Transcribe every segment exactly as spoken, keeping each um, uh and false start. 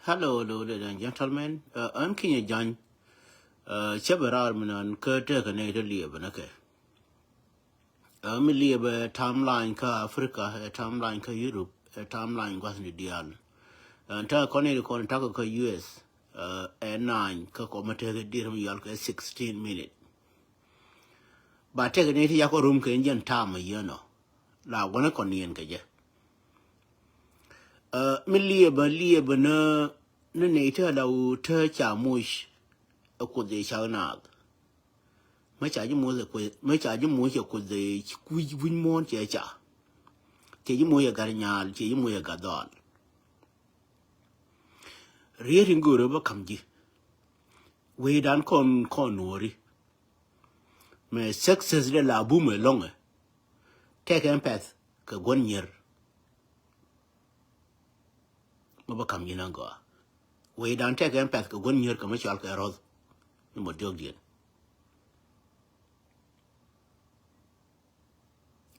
Hello, ladies and gentlemen. Ɛ, ɣän Kinyɛ Jany. Ɛ, cä bɛ raar mi nan kä tekɛ nɛy ti liɛpɛ nɛ kɛ. Ɛ, mi liɛpɛ timeline kä Africa, ɛ timeline kä Europe, ɛ timeline gua̱thni diaal. Ɛ, tekɛ kɔn nɛy ti kɔn takɔ kä U S, ɛ, ɛ nine kä kɔmä tekɛ dier mi yɔal kɛ sixteen minute. Ba tekɛ nɛy ti yakɔ rum kɛ jɛn tam a yɛn ɔ. La gua̱n kɔn niɛn kɛ jɛ. Ɛ, mi liɛpɛ, liɛpɛ ni, ni nɛy ti ala ɣöö te ca moc ɛ Kuoth ɛ cak naath. Mi ca ji̱ moc ɛ Kuoth, mi ca ji̱ moc ɛ Kuoth ɛ kui̱ wi̱ny muɔ̱ɔ̱n cɛ ca. Cɛ ji̱ moc ɛ gat nyaal, cɛ ji̱ moc ɛ gat dhɔaal. Riet in go̱o̱rä bä ka̱m ji̱. Wecdan kɔn, kɔn Nuɔ̱ɔ̱ri. Mɛ success dɛ la bumɛ lɔŋɛ. Tekɛ ɛn pɛth kɛ gua̱n nyier. Mɛ bä ka̱m ji̱ nan gɔaa. Wecdan tekɛ ɛn pɛth kɛ gua̱n nyier kɛ mɛ cɔal kɛ ro̱th. Ni mɔ diɔ̱kdiɛn.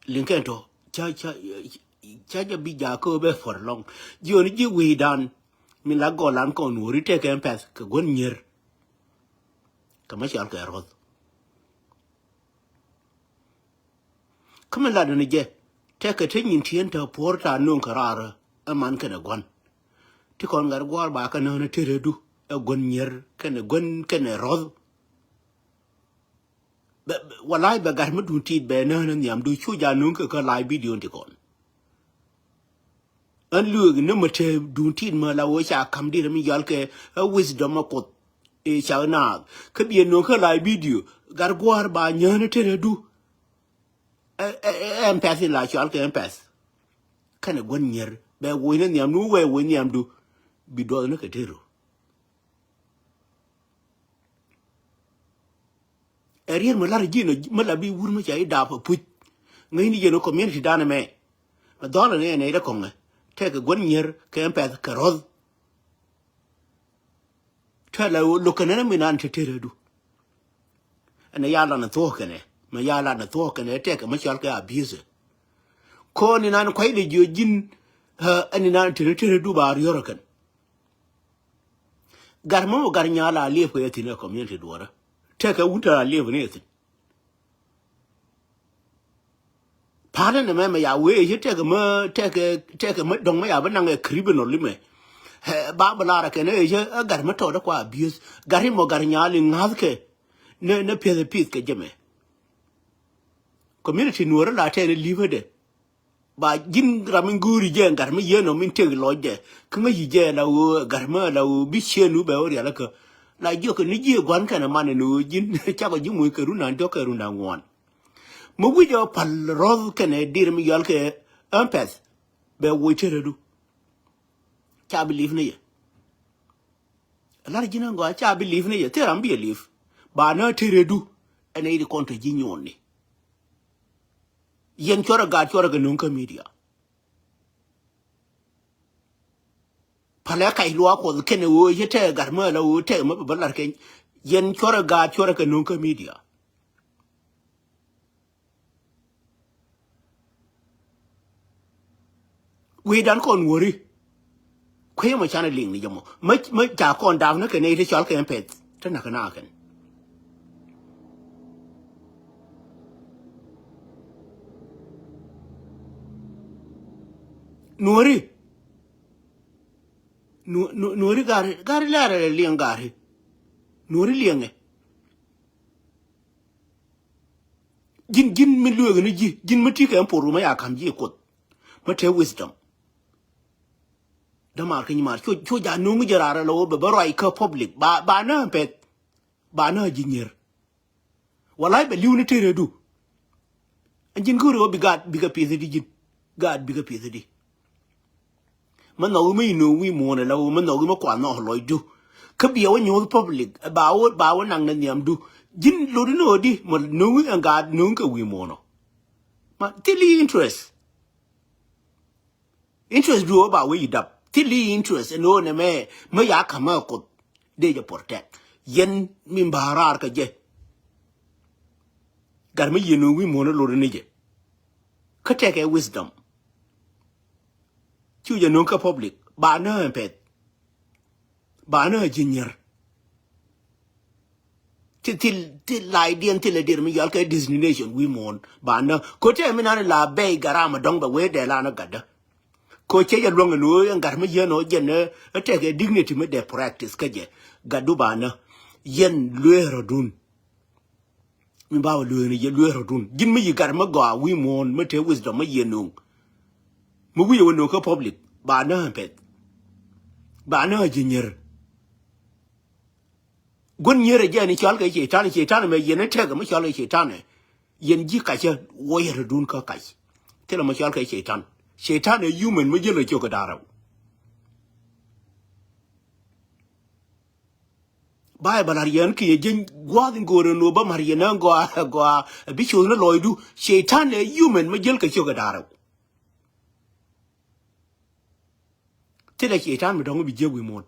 Liŋ kɛn tɔ, ca, ca, ca jɛ bi jakä bɛ for long. Jiɔni ji̱ wecdan, min la gɔlan kɔn Nuɔ̱ɔ̱ri tekɛ ɛn pɛth kɛ gua̱n nyier. Kɛ mɛ cɔal kɛ ro̱th. Kä mi latdä ni jɛ, tekɛ te nyin tieen te puɔ̱r ta no̱o̱ŋ kɛ raarä, ɛ man kɛnɛ gua̱n. Ti kɔn gat gua̱a̱r ba kɛ nään ɛ tërädu, ɛ gua̱n nyier, kɛnɛ gua̱n, kɛnɛ ro̱th. Bɛ, bɛ, walay bɛ gat mi duun tit bɛ nään ɛ nhiamdu cu ja no̱o̱ŋ kɛ kä live video ti kɔn. Ɣän lueek ni mɛ te duun tit mɛ la wee ca ka̱m diet mi yɔal kɛ ɛ wisdom ɛ Kuoth. Ɛ cak naath. Kä biɛ no̱o̱ŋ kä live video. Gat gua̱a̱r ba nyään ɛ tërädu. Ɛ, ɛ, ɛ, ɛn pɛth in la cɔal kɛ ɛn pɛth. Kɛnɛ gua̱n nyier. Bɛ woc ni nhiamdu, wee woc nhiamdu. Bi duɔth ni kɛ tëru. Ɛ riet mi lar ji̱n mi la bi wur mi ca i̱ dap a puc. Ŋäcni jɛn ɔ community dan ɛmɛ. Mɛ dhɔl ɛn ɛ nɛy dee kɔŋɛ. Tekɛ gua̱n nyier kɛ ɛn pɛth kɛ ro̱th. Tɛ la lo̱k kɛnɛ ni mi nan te tërädu. Ɛn ɛ ya lan ɛ thuɔ̱k kɛnɛ. Mɛ ya lan ɛ thuɔ̱k kɛnɛ tekɛ mɛ cɔal kɛ abuse. Kɔn ni nan kuay dee jiɔ ji̱n, ɛ, ɛn ni nan te tërädu ba riɔr ɛ kɛn. Gat mɛ mɛ gat nyaal a liep kɛ yɛ thi̱n ɛ community duɔrä. Tekɛ wun te a liep ni yɛ thi̱n. Pa̱a̱nɛ nɛ mɛ mɛ ya wee yɛ tekɛ mɛ, tekɛ, tekɛ mɛ dɔ̱ŋ mɛ ya bi naŋ ɛ criminal imɛ. Ɛ, ba bi lar ɛ kɛn ɛ yɛ ɛ gat mɛ tɔɔdɛ kua abuse. Gat imɔ gat nyaal in ŋa̱thkɛ. Nɛ, nɛ piɛth ɛ pi̱th kɛ jɛ mɛ. Community Nuɔ̱ɔ̱rä la tɛn ɛ li̱pädɛ. Ba ji̱n ram in go̱o̱ri jɛ gat mi yien ɔ min tëk lɔcdɛ. Kä ŋäci jɛ la ɣöö gat mi la ɣöö bi cieen wä bɛ wä rialikä. La jiɔk ni ji̱ gua̱n kɛnɛ man ɛn ɣöö ji̱n cakɔ ji̱ moc kɛ run da̱ŋ diɔ̱k kɛ run da̱ŋ ŋuan. Mi wi̱c ɔ pal rɔ̱th kɛnɛ dir mi yɔal kɛ ɛn pɛth bɛ woc tërädu. Ca bi li̱p ni yɛ. Lar ji̱n ɛn gɔaa ca bi li̱p ni yɛ thil ram bi yɛ li̱p. Ba nä tërädu. Ɛn ɛ i̱ di kɔn te ji̱ nyuɔn ni. Yɛn cuɔrɛ gaat cuɔrɛ kɛ no̱o̱ŋ kä media. Palɛ kac luaak Kuɔth kɛnɛ ɣöö yɛ tɛɛ gat mä la ɣöö tɛɛ mä bä lar kɛ yɛn cuɔrɛ gaat cuɔrɛ kɛ no̱o̱ŋ kä media. Wecdan kɔn wäri. Kuecä mɔ canɛ liŋ ni jɛ mɔ. Mä, mä ca kɔn dap ni kɛ nɛy ti cɔal kɛ ɛn pɛth. Ti nak kɛ na kɛn. Nuɔri. Nu-, nu-, nuɔri gari, gari lɛrɛ liŋ gari. Nuɔri liŋɛ. Ji̱n, ji̱n mi lueek ni ji̱, ji̱n mi ti kɛ ɛn por rum ɛ ya ka̱m ji̱ Kuoth. Mä te wisdom. Dämaar kä nyimaar cu, cu ja nuŋ jɛ raar ɛ lɛ wä bɛ bä ruac kä public. Ba, ba nä pɛth. Ba nä ji̱ nyier. Walay bɛ li̱w ni tëërädu. Ɛn ji̱n go̱o̱rɛ wä bi gaat bikɛ pi̱th di ji̱n. Gaat bikɛ pi̱th di. Mä nhɔk i̱ mä inööŋ wi̱i̱ muɔ̱ɔ̱n ala wä mä nhɔk i̱ mä kua nhɔk lɔcdu. Kä biɛ wä nyuɔ̱th public ba wä, ba wä naŋ nɛ nhiamdu. Ji̱n lotdi ni ɣöödi mä nööŋ i̱ ɛn gaat nööŋ kɛ wi̱i̱ muɔ̱ɔ̱n ɔ. Ma thil i̱ interest. Interest du ɣöö ba wee i̱ dap thil i̱ interest ɛn ɣöö nɛmɛ mä ya ka̱mä ɛ Kuoth. Dee jɛ protect yɛn min ba raar kɛ jɛ. Gat mä yieen ɣöö wi̱i̱ muɔ̱ɔ̱n ɛ lotdi ni jɛ. Kä tekɛ wisdom. Cu jɛ no̱o̱ŋ kä public ba nääŋ pɛth. Banä a ji̱ nyier. Ti thil, thil lay diɛn thil a dier mi yɔal kɛ destination wi̱i̱ muɔ̱ɔ̱n. Banä ko tɛ mi nan la bɛy garama dɔŋ bɛ wee dɛ lan a gatdä. Ko cɛ jɛ luäŋ ni ɣöö ɛn gat mi yɛn ɔ jɛn ɛ tɛkɛ dignity mi dɛ practice kä jɛ. Gatdu banä yɛn lueerä dun. Mi ba wä lueeni jɛ lueerä dun ji̱n mi yi gat mi gɔaa wi̱i̱ muɔ̱ɔ̱n mi te wisdom mi yɛ no̱o̱ŋ. Mi wi̱i̱ wä no̱o̱ŋ kä public ba nä pɛth. Ba nä ji̱ nyier. Guän nyier ɛ jɛ ni cɔal kɛ cɛytan, cɛytan mɛ yɛn ɛ tɛk mi cɔal kɛ cɛytan ɛ. Yɛn ji̱ kacä wä yɛ rɛ dun kä kac. Thilɛ mi cɔal kɛ cɛytan. Cɛytan ɛ human mi ji̱ lɛ cok kɛ da̱rɛ. Bible ar yɛn kiɛ ji̱ gua̱a̱th in go̱o̱r in wä bä mar yɛn ɛ gɔaa gɔaa bi coth ni lɔcdu. Cɛytan ɛ human mi ji̱l kɛ ciök ɛ da̱rɛ. Thilɛ cɛytan mi dɔ̱ŋ bi jiäk wi̱i̱ muɔ̱ɔ̱n.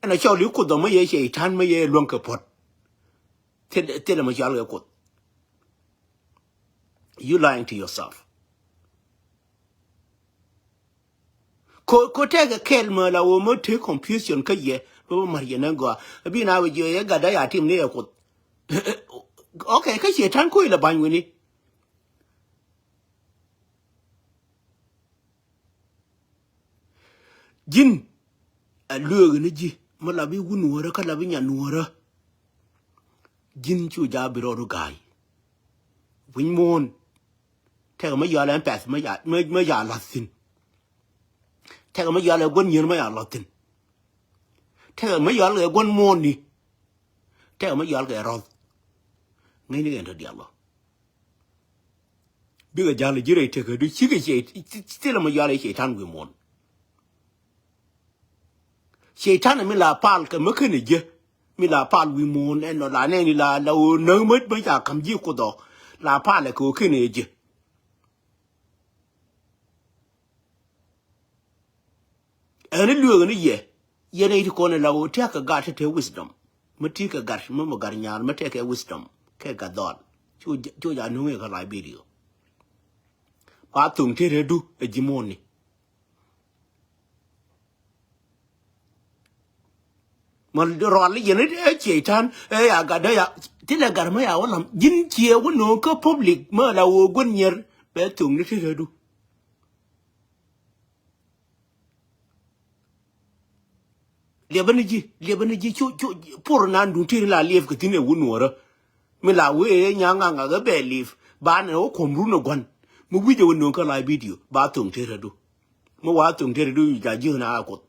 Ɛn a cɔl i̱ kuoth ɔ mi yɛ cɛytan mi yɛ luäŋ kɛ puɔ̱t. Thilɛ, thilɛ mi cɔal kɛ kuoth. You lying to yourself. Ko, ko tɛkɛ kɛl mɛ la wä mɛ te confusion kä yɛ bä bä mar yɛ nɛ gɔaa. Bi na wä jiɛ yɛ gatdä ya tim ni yɛ kuoth. Okay, kä cɛytan koc la ba̱ny wini. Ji̱n ɛ lueek ni ji̱ mi la bi wun nuɔ̱ɔ̱rä kä la bi nyan nuɔ̱ɔ̱rä. Ji̱n cu ja bi rɔɔdu ga̱a̱y. Wi̱ny muɔ̱ɔ̱n. Tɛkɛ mi yɔal ɛn pɛth mi ya, mi, mi ya la̱th thi̱n. Tɛkɛ mi yɔal ɛ gua̱n nyier mi ya la̱th thi̱n. Tɛkɛ mi yɔal ɛ gua̱n muɔ̱ɔ̱n ni. Tɛkɛ mi yɔal kɛ rɔth. Ŋäcni kɛn tɔ diaal bä. Bikɛ ja̱l ji̱ rɛy tekädu cikɛ ciɛ thilɛ mi yɔal ɛ cɛytan wi̱i̱ muɔ̱ɔ̱n. Cɛytan mi la pal kɛ mi känɛ jɛ. Mi la pal wi̱i̱ muɔ̱ɔ̱n ɛn nɔ la nɛɛni la, la ɣöö näk mät mi ca ka̱m ji̱ kuoth ɔ. La pal ɛ kɛ ɣöö känɛ jɛ. Ɛn i̱ lueek ni yɛ. Yɛn i̱ ti kɔn ila ɣöö tiak kɛ gat ti te wisdom. Mi ti kɛ gat mi mi gat nyaal mi tɛkɛ wisdom kɛ gat dhɔl. Cu ja nuŋ ikä la video. Ba thoŋ ti redu ɛ ji̱ muɔ̱ɔ̱ni. Mɔ rual yɛn ɛ cɛytan ɛ ya gat dä ya. Ti lɛ gat mɛ ya wä lam ji̱n ciɛ wä no̱o̱ŋ kä public mɛ la wä guän nyier bɛ thoŋ ni ti redu. Liɛpä ni ji̱, liɛpä ni ji̱ cu cu por nan duŋ ti la liɛp kɛ thi̱n ɛ wä nuɔ̱ɔ̱rä. Mi la wee nya ŋaŋ ŋaŋ ɛ bɛ liɛp ba nɛ wä kuɔm run ɛ gua̱n. Mi wi̱c ɛ wä no̱o̱ŋ kä la video ba thoŋ ti redu. Mi wa thoŋ ti redu ja ji̱ na a kuoth.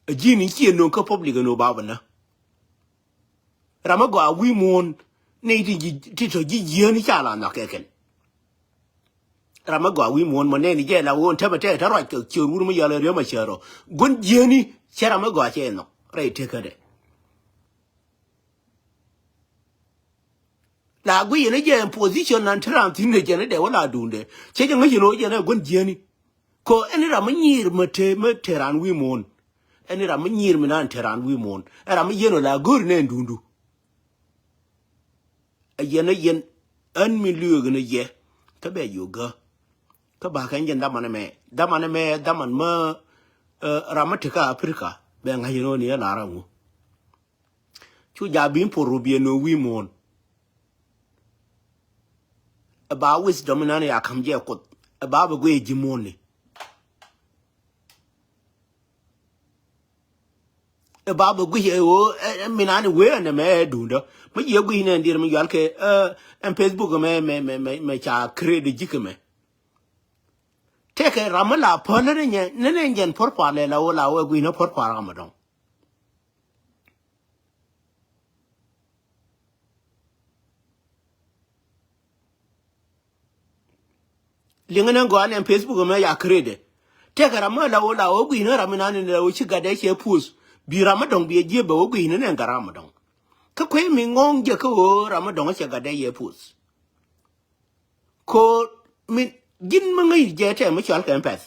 Ɛ ji̱ ni ciɛ no̱o̱ŋ kä public ɛ no̱o̱ŋ ba bä nä. Ram mi gɔaa wi̱i̱ muɔ̱ɔ̱n ni ti ji̱ ti tɔ ji̱ jiääni ca la nhɔk kɛ kɛn. Ram mi gɔaa wi̱i̱ muɔ̱ɔ̱n mɔ nɛɛni jɛ la ɣöö ɛn tämɛ tɛk te ruac kɛ ciöör wur mi yɔl ɛ riäm a cäär ɔ. Guän jiääni cɛ ram mi gɔaa cɛ nhɔk rɛy tekädɛ. La guic yɛn ɛ jɛ ɛn position nan te ram thi̱n dee jɛn ɛ dee wä la duundɛ cɛ jɛ ŋäc yɛn ɣöö jɛn ɛ guän jiääni. Ko ɛn ram mi nyiir mi te mi te ran wi̱i̱ muɔ̱ɔ̱n. Ɛn ram mi nyiir mi nan te ran wi̱i̱ muɔ̱ɔ̱n. Ɛn ram mi yɛn ɔ la go̱o̱ri nɛ ɛn duundu. Ɛ yɛn ɛ yɛn ɛn mi lueek ni yɛ. Kä bɛ yio̱o̱k gä. Kä ba kɛn jɛn dhaman ɛmɛ, dhaman ɛmɛ dhaman mi ram mi te kä Africa bɛ ŋa̱c ɛn ɣöö ni ɛ la ram ŋu. Cu ja bi̱i̱n por ru biɛ no̱o̱ŋ wi̱i̱ muɔ̱ɔ̱n. Ɛ ba wisdom inan ya ka̱m jɛ kuoth ɛ ba bɛ guic ji̱ muɔ̱ɔ̱n ni. Ɛ ba bɛ guic ɛ ɣöö ɛ minani wee ɛn ɛmɛ ɛ duundä mi jiɛ guic nɛ ɛn diɛr mi yual kɛ ɛn Facebook mɛ mɛ mɛ mɛ ca create ji̱ kɛ mɛ. Tëëkɛ ram mi la päl ni nyɛ ni ni jɛn puɔ̱r pua̱r lɛ la ɣöö la wee guic ni puɔ̱r pua̱r ram mi dɔ̱ŋ. Liŋä ni gɔaa ni ɛn Facebook mɛ ya create. Tëëkɛ ram mi la ɣöö la ɣöö gui̱n ni ram mi nani la ɣöö ci gatdɛ cɛ post. Bi ram mi dɔ̱ŋ bi ɛ jiɛ bɛ ɣöö gui̱n ni nɛ gat ram mi dɔ̱ŋ. Kä kuec mi ŋɔ̱ɔ̱ŋ jɛ kä ɣöö ram mi dɔ̱ŋ cɛ gatdɛ cɛ post. Ko mi ji̱n mi ŋäc jɛ tɛ mi cɔal kɛ ɛn pɛth.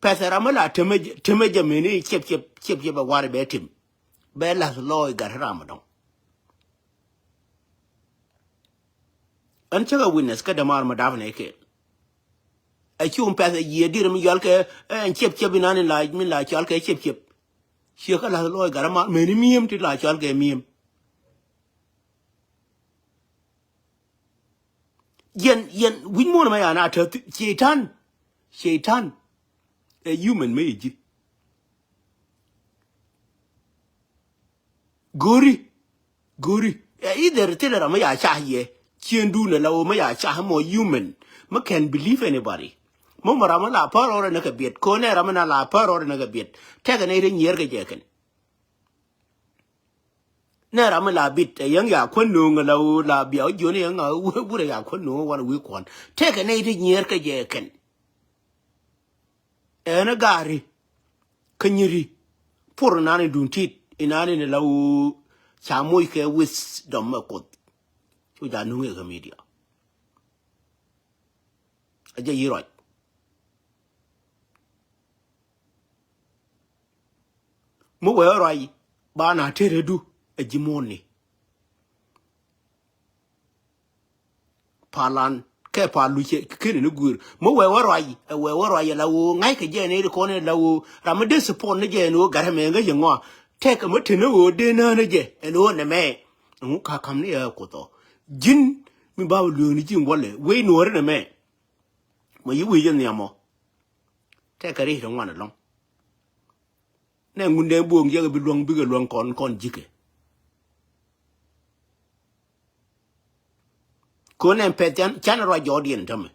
Pɛth ɛ ram mi la temɛ jɛ, temɛ jɛ meni ciɛp ciɛp ciɛp ciɛp ɛ war bɛ tim. Bɛ lath lɔɔc gat ram mi dɔ̱ŋ. Ɛn cä kɛ witness kä dämaar mi dap nɛ kɛɛl. Ɛ cum pɛth ɛ yiëë dirɛ mi yɔal kɛ ɛn ciɛp ciɛp inan in la min la cɔal kɛ ciɛp ciɛp. Ciɛ kä lath lɔɔc gat amal meni mi̱em ti la cɔal kɛ mi̱em. Yɛn yɛn wi̱c muɔ̱n mɛ ya na tɛ Ceitan. Ceitan. Ɛ human mɛ yɛ ji̱. Go̱ri. Go̱ri. Ɛ either thilɛ ram mi ya cah yɛ. Ciëŋdun ala wä mi ya cah mɔ human. Mi can believe anybody. Mi mɔ ram mi la pär rɔɔdɛ ni kɛ biɛt. Ko̱n ɛ ram mi na la pär rɔɔdɛ ni kɛ biɛt. Tɛkɛ nɛy ti nyiɛɛr kɛ jɛ kɛn. Nɛ ram mi la bit ɛ yäŋ ya kuän no̱o̱ŋ ala wä la bia wä jiɔni yäŋ a wä wurɛ ya kuän no̱o̱ŋ wan wi̱i̱ kuɔn. Tɛkɛ nɛy ti nyiɛɛr kɛ jɛ kɛn. Ɛn ɛ gaari kä nyiri pur inan in duun tit inan in la wä ca moc kɛ wisdom ɛ Kuoth. Cu ja nuŋ ɛ kɛ media. A jɛ yi ruac. Mi wee ruac ba na tëëdädu ɛ ji̱ muɔ̱ɔ̱ni. Palan kɛ pal luc keni ni guir mi wee wä ruac ɛ wee wä ruac ɛ la woo ŋa̱ckɛ jɛ ni ri kɔn ɛ la woo ram mi dee support ni jɛ ni woo gatɛ mɛ ŋäc ɛ ŋɔa. Tɛk ɛ mi te ni woo dee nään ni jɛ ɛ ni woo nɛ mɛ. Ɛŋu ka kam ni ɛ Kuoth ɔ ji̱n mi ba wä lueek ni ji̱ ŋuɔlɛ wee nuɔ̱ɔ̱ri nɛ mɛ. Mɔ yi wi̱i̱ jɛ nhiam ɔ. Tɛkɛ ri̱c ti ŋuan ɛlɔ̱ŋ. Nɛ ŋun dee buɔ̱ɔ̱ŋ jiɛk bi luäŋ bikɛ luäŋ kɔn kɔn ji̱kɛ. Ko̱n ɛn pɛth can ruac jɔɔdiɛn tämɛ.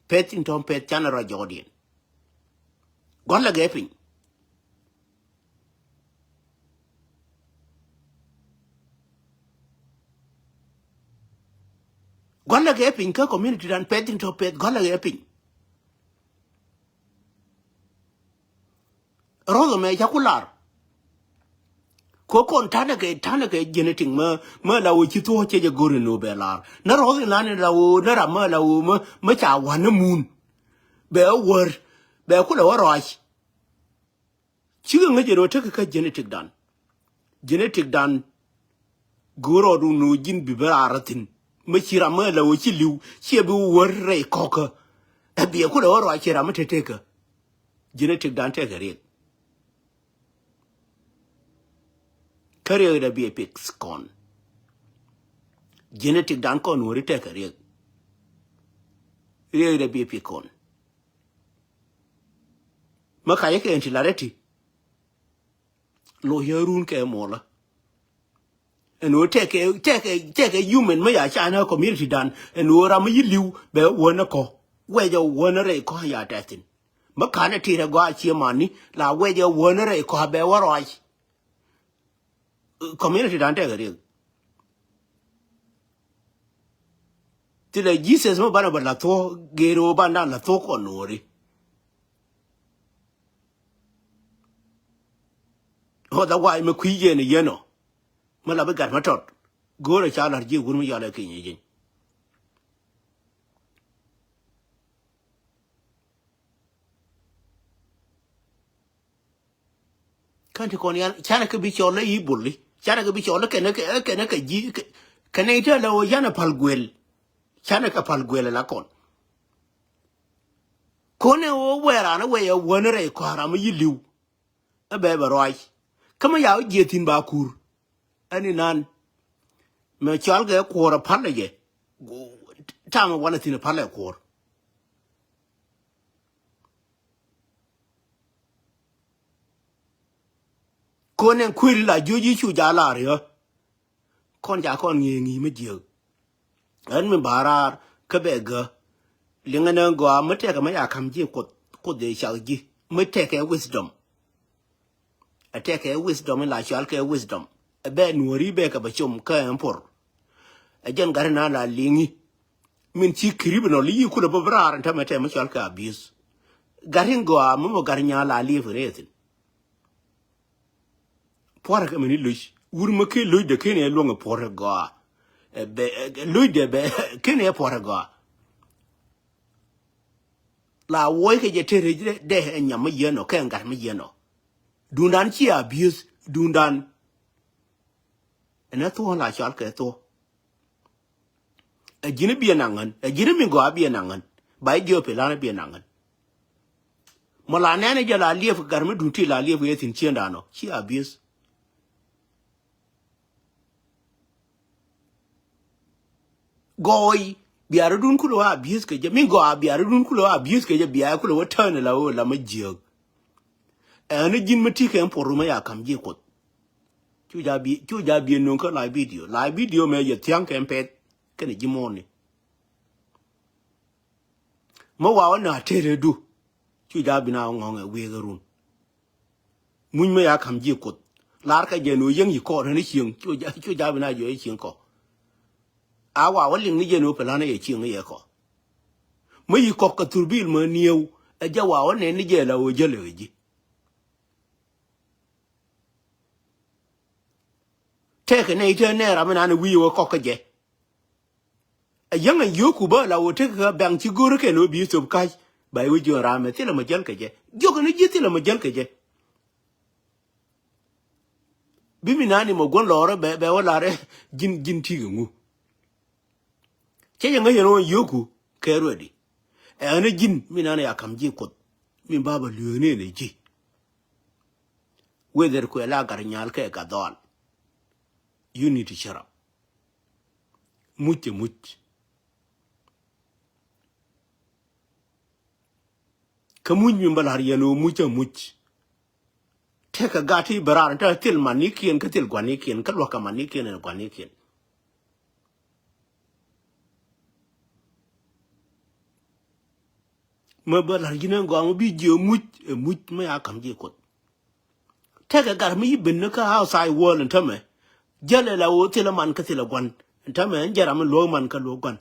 Pɛth in tɔ̱ pɛth can ruac jɔɔdiɛn. Gɔ̱lɛ gɛ piny. Gɔ̱lɛ kɛ piny kä community dan pɛth in tɔ̱ pɛth gɔ̱lɛ kɛ piny. Ro̱th ɛmɛ ca ku lar. Ko kɔn tanɛ kɛ tanɛ kɛ genetic mä mä la wä ci thuɔ̱k cɛ jɛ go̱r in wä bɛ lar nä ro̱th in lan in la wä nä ram mä la wä mä mä ca wanä mun. Bɛ wä wär bɛ kulɛ wä rɔac. Cikɛ ŋäc jɛ rɔ tekɛ kä genetic dan. Genetic dan go̱o̱r rɔɔdu nu ji̱n bi bä raar thi̱n. Mä ci ram mä la wä ci li̱w ciɛ bi wä wär rɛy kɔkä. Ɛ biɛ kulɛ wä rɔac ci ram mä te tekä. Genetic dan tekɛ riɛk. Kä riɛk dɛ biɛ pik kɔn. Genetic dan kɔn wä ri tekɛ riɛk. Riɛk dɛ biɛ pik kɔn. Mä kacä kɛ ɛn ti lat ɛ ti. Lo̱c yɛ run kɛ muɔlä. Ɛn ɣöö tɛkɛ tɛkɛ tɛkɛ human mä ya ca nä community dan ɛn ɣöö ram mä yi li̱w bɛ wänä kɔ. Wɛcɛ wänä rɛy kɔ ya tɛthin. Mä kanɛ tirɛ gɔaa cie mani la wɛcɛ wänä rɛy kɔ bɛ wä rɔac. Community dan tɛkɛ riek. Ti lɛ Jesus mä banɛ bä la thuɔ̱k geer ɣöö bandan la thuɔ̱k kɔn nuɔɔri. Otherwise mi kui̱ yɛn yɛn ɔ mi la bi gat ma tɔt. Go̱o̱rɛ ca la̱r ji̱ wur mi yɔalɛ ki̱ny ji̱ny. Kɛn ti kɔn yan canɛ kɛ bi cɔl lä yi buli canɛ kɛ bi cɔl lä kɛnɛ kɛ kɛnɛ kɛ ji̱ kɛnɛ itɛ lɛ wä yanɛ pal guel. Canɛ kɛ pal guel la kɔn. Konɛ wä wɛɛran wɛ yɛ wänä rɛy kɔaram yi li̱w. Ɛ bɛ bɛ ruac kä mi ya wä jiɛ thi̱n ba kur. Ɛn inan mɛ cɔal kɛ kuɔr ɛ pal ɛ jɛ. Tamɛ wanɛ thi̱n ɛ pal ɛ kuɔr. Konɛ kueri la juc yi cu ja lar yä. Kɔn ca kɔn ŋi̱i̱ ŋi̱i̱ mi jiäk. Ɣän mi ba raar kä bɛ gä. Liŋɛ ni gɔaa mi tɛkɛ mi ya ka̱m ji̱ kuoth kuoth dee cak ji̱ mi tɛkɛ wisdom. Ɛ tɛkɛ wisdom in la cɔal kɛ wisdom. Ɛ bɛ nuɔ̱ri bɛ kɛ bɛ com kä ɛn puɔr. Ɛ jɛn gat in a la liŋi. Min ci criminal i̱ yi kulɛ bä bi raar in tämɛ tɛm mi cɔal kɛ abuse. Gat in gɔaa mi mɔ gat in nya la live in rɛthin. Puɔrɛ kɛ mɛni loc wur mɛ kɛ loc dɛ kɛn ɛ luɔŋ ɛ puɔrɛ gɔaa. Ɛ bɛ ɛ loc dɛ bɛ kɛn ɛ puɔrɛ gɔaa. La wuɔc kɛ jɛ te rec dɛ ɛ nyam mɛ yɛn ɔ kɛ ɛ gat mɛ yɛn ɔ. Dundan ci abuse dundan. Ɛn ɛ thuɔ̱ɔ̱ŋ la cɔal kɛ thuɔ̱ɔ̱ŋ. Ɛ ji̱n biɛ naŋ ɣän ɛ ji̱n mi gɔaa biɛ naŋ ɣän. Ba i̱ jiɔp ilan biɛ naŋ ɣän. Mɔ la nɛn jɛ la liɛp kɛ gat mi duŋ ti la liɛp kɛ thi̱n cieŋdan ɔ ci abuse. Gɔɔy biarä dun kulɛ wä abuse kɛ jɛ, mi gɔaa biarä dun kulɛ wä abuse kɛ jɛ, biarä kulɛ wä tään la wä la mä jiääk. Ɛn ji̱n mä ti kɛ ɛn puɔr rumä ya ka̱m ji̱ Kuoth. Cu ja bi, cu ja bi no̱o̱ŋ kä live video. Live video mɛ yɛ thia̱ŋ kɛ ɛn pɛth kɛnɛ ji̱ muɔ̱ɔ̱ni. Mä wa wä na tëëdɛ du. Cu ja bi na wä ŋɔ̱ŋɛ wi̱i̱ kɛ run. Muny mä ya ka̱m ji̱ Kuoth. Lar kɛ jɛ no̱o̱ŋ yäŋ yi kɔɔr ni cieŋ. Cu ja, cu ja bi na jɔɛ cieŋ kɔ. A wa wä liŋ ni jɛ no̱o̱ŋ pɛ la̱nä yɛ cieŋ yɛ kɔ. Mä yi kɔk kɛ thurbil mä nieu. Ɛ jɛ wa wä nɛn ni jɛ la wä jälɛ kɛ ji̱. Tɛkɛ nɛy te nɛ ram inan wi̱i̱ wä kɔk kä jɛ. A yäŋ a yio̱o̱ku bä la wä tekɛ kä bɛŋ ci go̱o̱r kɛn wä bi thop ka̱c. Ba iwä jiön ram mɛ thilɛ mɛ jäl kɛ jɛ. Jiök ni ji̱ thilɛ mɛ jäl kɛ jɛ. Bi mi nani mɛ gua̱n lɔɔrä bɛ, bɛ wä larɛ ji̱n, ji̱n ti̱i̱ kɛ ŋu. Cä jɛ ŋäc yɛn wä yio̱o̱ku kɛ ruɛdi. Ɛn ji̱n mi nani a ka̱m ji̱ Kuoth. Mi ba bä lueeni ni ji̱. Whether kuɛ la gat nyal kɛ gat dhɔal. You need to shut up. Muc cɛ muc. Kä muc mi bä la̱r yɛn ɣöö muc cɛ muc. Tekɛ gat ti bɛ raar te thil manikiɛn kä thil guanikiɛn kä luäk kɛ manikiɛn ɛn guanikiɛn. Mä bä la̱r ji̱n ɛn gɔaa mä bi jiɛ muc ɛ muc mä ya ka̱m ji̱ Kuoth. Tekɛ gat mi yi ben ni kä outside world in tämɛ. Jäl ɛ la wä thilɛ man kä thilɛ guan in tämɛ in jɛ ram in luɔk man kä luɔk guan.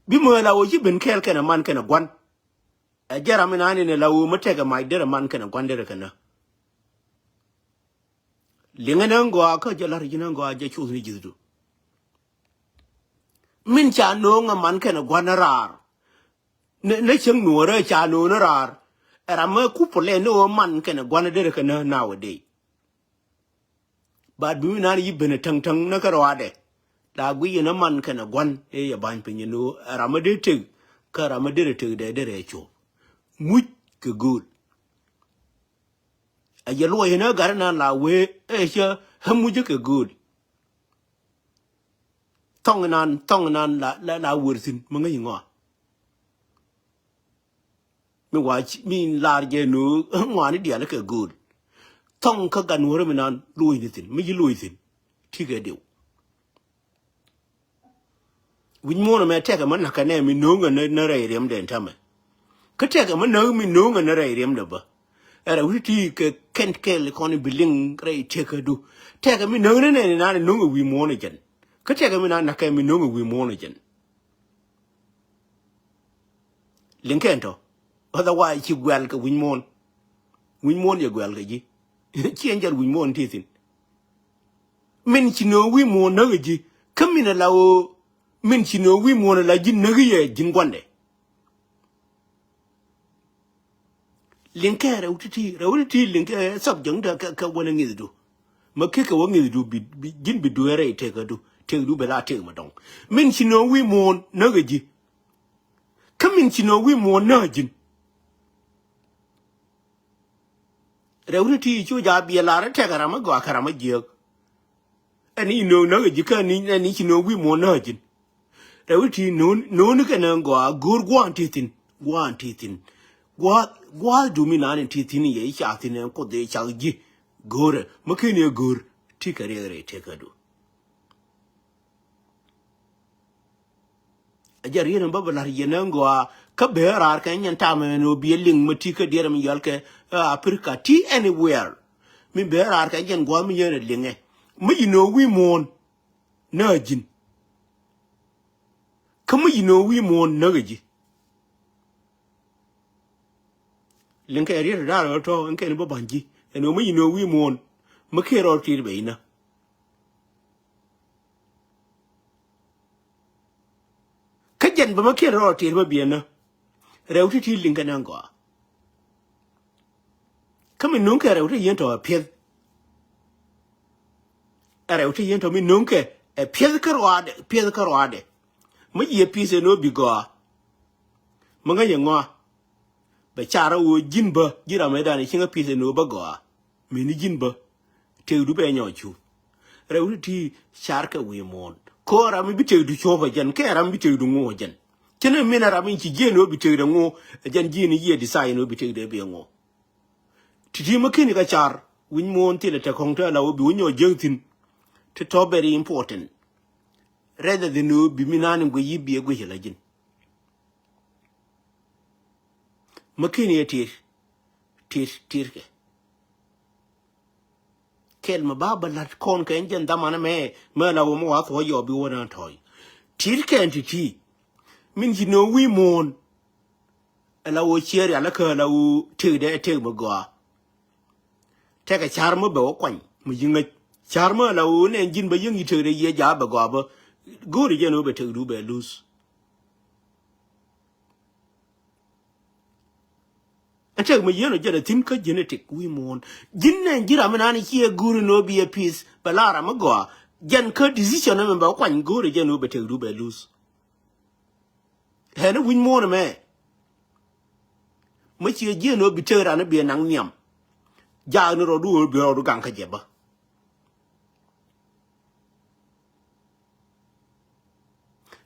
Bi mɛ la wä ci ben kɛɛl kɛnɛ man kɛnɛ guan. Ɛ jɛ ram in an in ɛ la wä mä tekɛ mac derɛ man kɛnɛ guan derɛ kɛnɛ. Liŋɛ ni ɛn gɔaa kä jɛ la̱r ji̱n ɛn gɔaa jɛ cuth ni ji̱thdu. Min ca no̱o̱ŋ ɛ man kɛnɛ gua̱n raar. Ni, ni cäŋ nuɔ̱ɔ̱rä ca no̱o̱ŋ ni raar. Ɛ ram ɛ kup pulɛ ni ɣöö man kɛnɛ gua̱n derɛ kɛ nä nowadays. Ba duŋ inan yi ben ɛ täŋ täŋ ni kä rɔaadɛ. La guic yɛn ɛ man kɛnɛ gua̱n ëë yɛ ba̱ny piny ni ɣöö ɛ ram ɛ dee tëk kä ram ɛ derɛ tëk dee derɛ cuɔ̱p. Muc kɛ gööl. A yɛ luɔc in ɛ gat inan la wee ɛ cä ɣä mucä kɛ gööl. Thɔŋ inan, thɔŋ inan la, la, la wër thi̱n mi ŋäc iŋɔa. Mi wac mi lar jɛ nu ŋɔani diaal kɛ gööl. Thɔŋ kä gat nuɔ̱rä mi nan luɔc ni thi̱n mi ci luɔc thi̱n. Ti kɛ diw. Wi̱c muɔ̱ɔ̱n ɛmɛ tɛkɛ mi na̱kɛ nɛ mi no̱o̱ŋɛ ni rɛy riɛmdɛ in tämɛ. Kä tɛkɛ mi näk mi no̱o̱ŋɛ ni rɛy riɛmdɛ bä. Ɛ rɛw ti ti kɛ kɛn kɛl kɔn bi liŋ rɛy tëkädu. Tɛkɛ mi näk ni nɛn inan no̱o̱ŋɛ wi̱i̱ muɔ̱ɔ̱n ɛ jɛn. Kä tɛkɛ mi nan na̱kɛ mi no̱o̱ŋɛ wi̱i̱ muɔ̱ɔ̱n ɛ jɛn. Liŋ kɛn tɔ. Otherwise ci guɛl kɛ wi̱c muɔ̱ɔ̱n. Wi̱c muɔ̱ɔ̱n yɛ guɛl kɛ ji̱. Ci ɛn jɛl wi̱c muɔ̱ɔ̱n ti thi̱n. Min ci no̱o̱ŋ wi̱i̱ muɔ̱ɔ̱n näk ɛ ji̱. Kä min ala ɣöö min ci no̱o̱ŋ wi̱i̱ muɔ̱ɔ̱n ala ji̱ näk yɛ ji̱n gua̱ndɛ. Liŋkɛ rɛw ti̱ti̱, rɛw ti̱ti̱ liŋkɛ thɔp jäŋdä kɛ, kɛ wänɛ ŋi̱thdu. Mä kekɛ wä ŋi̱thdu bi, bi, ji̱n bi dueerɛ i̱ tekädu, tekdu bɛ la tek mä dɔ̱ŋ. Min ci no̱o̱ŋ wi̱i̱ muɔ̱ɔ̱n näk ɛ ji̱. Kä min ci no̱o̱ŋ wi̱i̱ muɔ̱ɔ̱n näk ɛ ji̱n. Rɛw ti̱ti̱ cu ja biɛ lar ɛ tekɛ ram ɛ gɔaa kɛ ram ɛ jiääk. Ɛn i̱ no̱o̱ŋ näk ɛ ji̱ kä ni, ɛn i̱ ci no̱o̱ŋ wi̱i̱ muɔ̱ɔ̱n näk ɛ ji̱n. Rɛw i̱ ti no̱o̱n, no̱o̱n kɛn ɛn gɔaa go̱o̱r gua̱a̱n ti thi̱n, gua̱a̱n ti thi̱n. Gua̱a̱th, gua̱a̱thdu mi naan in ti thi̱n yɛ i̱ ca thi̱n ɛn kuoth i̱ cak ji̱. Go̱o̱rɛ, mä ken i̱ ɛ go̱o̱r, ti kɛ riɛk rɛy tekädu. A jɛ riet in bä bä la̱r yɛn ɛn gɔaa, kä bee raar kɛ nyɛn tam ɛn ɣöö biɛ liŋ mä ti kä diɛɛr mi yɔal kɛ, ɛ, Africa ti anywhere. Mi bee raar kɛ nyɛn gua̱a̱th mi yɛn ɛ liŋɛ. Mi yi no̱o̱ŋ wi̱i̱ muɔ̱ɔ̱n, näk ɛ ji̱n. Kä mi yi no̱o̱ŋ wi̱i̱ muɔ̱ɔ̱n näk ɛ ji̱. Liŋ kɛ riet da̱r ɣä tɔ̱ ɛn kɛn bä ba̱ny ji̱. Ɛn ɣöö mi yi no̱o̱ŋ wi̱i̱ muɔ̱ɔ̱n. Mi kiɛ rɔɔd ti̱i̱t bɛ inä. Kä jɛn bä mi kiɛ rɔɔd ti̱i̱t bä biɛnä. Rɛw ti̱ti̱ liŋ kɛn ɛn gɔaa. Kä mi no̱o̱ŋ kɛ rɛw ti yɛn tɔ ɛ piɛth. Ɛ rɛw ti yɛn tɔ mi no̱o̱ŋ kɛ ɛ piɛth kä ruaadɛ, piɛth kä ruaadɛ. Mi yiëë pi̱th ɛn ɣöö bi gɔaa. Mi ŋäc ɛŋɔa. Bɛ car ɣöö ji̱n bä, ji̱n ram ëëdan cieŋ a pi̱th ɛn ɣöö bä gɔaa. Mëni ji̱n bä. Tëkdu bɛ nyɔk cup. Rɛw ti ti car kɛ wi̱i̱ muɔ̱ɔ̱n. Kɔ ram mi bi tëkdu cup ɛ jɛn, kɛ ram mi bi tëkdu ŋu ɛ jɛn. Cɛn ɛ min a ram in ci jiɛn ɣöö bi tëkdɛ ŋu, ɛ jɛn ji̱n i̱ yiëë design ɣöö bi tëkdɛ bi ŋu. Ti̱ti̱ mi keni kɛ car, wi̱c muɔ̱ɔ̱n thilɛ tɛ kɔ̱ŋ te la wä bi wä nyɔk jiäk thi̱n. Ti tɔ very important. Rather than wä bi mi naan in guic yi bi ɛ guic ɛ la ji̱n. Mi keni ɛ tir, tir, tir kɛ. Kɛl mi ba bä la̱t kɔn kɛ ɛn jɛn dhamanä mɛ, mɛ la wä mi wa thuɔ̱c yɔ bi wä na tɔ̱ɔ̱c. Tir kɛn ti̱ti̱. Min ci nööŋ wi̱i̱ muɔ̱ɔ̱n. Ala wä ciɛ rial kä ala wä tëkdɛ tëk mi gɔaa. Tɛkɛ car mi bɛ wä kuany mi ji̱ ŋäc. Car mi ala wä nɛn ji̱n bä yäŋ yi tëkdɛ yiɛ ja̱a̱ bɛ gɔaa bä. Go̱o̱ri jɛn wä bɛ tëkdu bɛ luth. Ɛn tëk mi yieen ɔ jɛn a thi̱n kä genetic wi̱i̱ muɔ̱ɔ̱n. Ji̱n nɛn ji̱ ram mi naan ciɛ go̱o̱ri ni wä bi a pi̱th bɛ la ram mi gɔaa. Jɛn kä decision mi bɛ wä kuany go̱o̱ri jɛn wä bɛ tëkdu bɛ luth. Ɣän wi̱c muɔ̱ɔ̱n ɛmɛ. Mi ciɛ jiɛn ɣöö bi tëk ran bi ɛ naŋ nhiam. Jaak ni rɔɔdu ɣöö bi rɔɔdu gaŋ kä jɛ bä.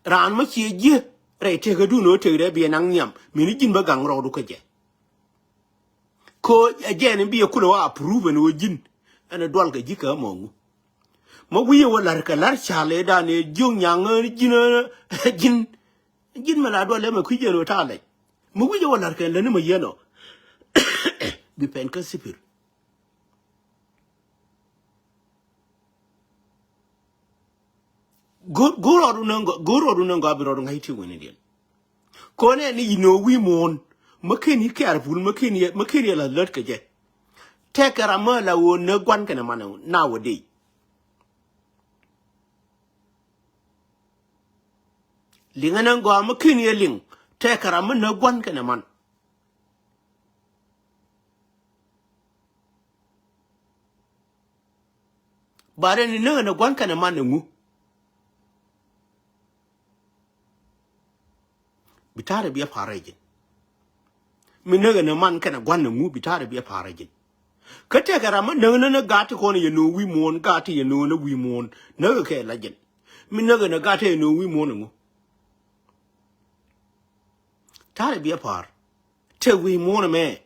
Raan mi ciɛ jiɛ rɛy tëkädun ɣöö tëk rɛ bi ɛ naŋ nhiam. Mini ji̱n bä gaŋ rɔɔdu kä jɛ. Ko ɛ jɛn in bi ɛ kulɛ wä approve ɛn ɣöö ji̱n ɛn ɛ dual kɛ ji̱ kɛ mɔ ŋu. Ma wi̱i̱ wä la̱r kɛ la̱r ca̱l ëëdan ëë jiök nyaŋ ɣän ji̱n ɣän ji̱n. Ji̱n mɛ la dual ëë mɛ kui̱ jɛn ɣöö ta̱a̱ lɛc. Ma wi̱i̱ wä la̱r kɛ lätni mɛ yɛn ɔ. Bi pɛn kä sipir. Go̱r go̱r rɔɔdu nöŋ gɔaa, go̱r rɔɔdu nöŋ gɔaa bi rɔɔdu ŋa̱c ti wi̱ni diɛn. Kɔnɛ ni inɔ wi̱i̱ muɔ̱ɔ̱n. Mä ken i̱ careful, mä ken i̱, mä ken i̱ la lät kɛ jɛ. Tɛkɛ ram mä la ɣöö nä gua̱n kɛnɛ man nowadays. Liŋɛ nɛ gɔaa mä ken i̱ liŋ. Tɛkɛ ram mä nä gua̱n kɛnɛ man. Ba rɛn ni näk ɛn ɛ gua̱n kɛnɛ man ɛ ŋu. Bi ta̱rɛ bi ɛ pa̱r rɛy ji̱n. Mi näk ɛn ɛ man kɛnɛ gua̱n ɛ ŋu bi ta̱rɛ bi ɛ pa̱r rɛy ji̱n. Kä tɛkɛ ram mi näk ni ni gaat ti kɔn yɛ no̱o̱ŋ wi̱i̱ muɔ̱ɔ̱n, gaat ti yɛ no̱o̱ŋ ni wi̱i̱ muɔ̱ɔ̱n. Näk kɛ la ji̱n. Mi näk ɛn ɛ gaat ti yɛ no̱o̱ŋ wi̱i̱ muɔ̱ɔ̱n ɛ ŋu. Ta̱rɛ bi ɛ pa̱r. Tëk wi̱i̱ muɔ̱ɔ̱n ɛmɛ.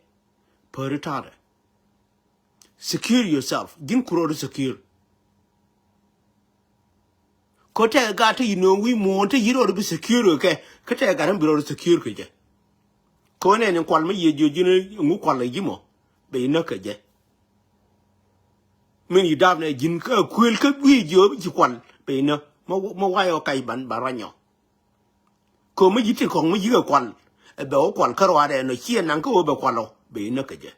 Päri ta̱rɛ. Secure yourself. Ji̱n ku rɔɔdu secure. Ko tɛkɛ gat te yi no̱o̱ŋ wi̱i̱ muɔ̱ɔ̱n te yi rɔɔdu bi secure kɛ. Kä tɛkɛ gat mi bi rɔɔdu secure kɛ jɛ. Ko nɛn in kual mi yiëë jiö ji̱n ŋu kual ɛ ji̱ mɔ. Bɛ yi näk kɛ jɛ. Min yi dap nɛ ji̱n kä kuël kä wi̱i̱ jiö bi ci kual. Bɛ yi näk. Ma, ma wayɔ kac ban, ban ruanyɔ. Kömi ji̱ ti kɔ̱ŋ mi ji̱ kɛ kual. Ɛ bɛ wä kual kä ruaadɛ nɔ ciɛ naŋ kä wä bɛ kual ɔ bɛ inä kɛ jɛ.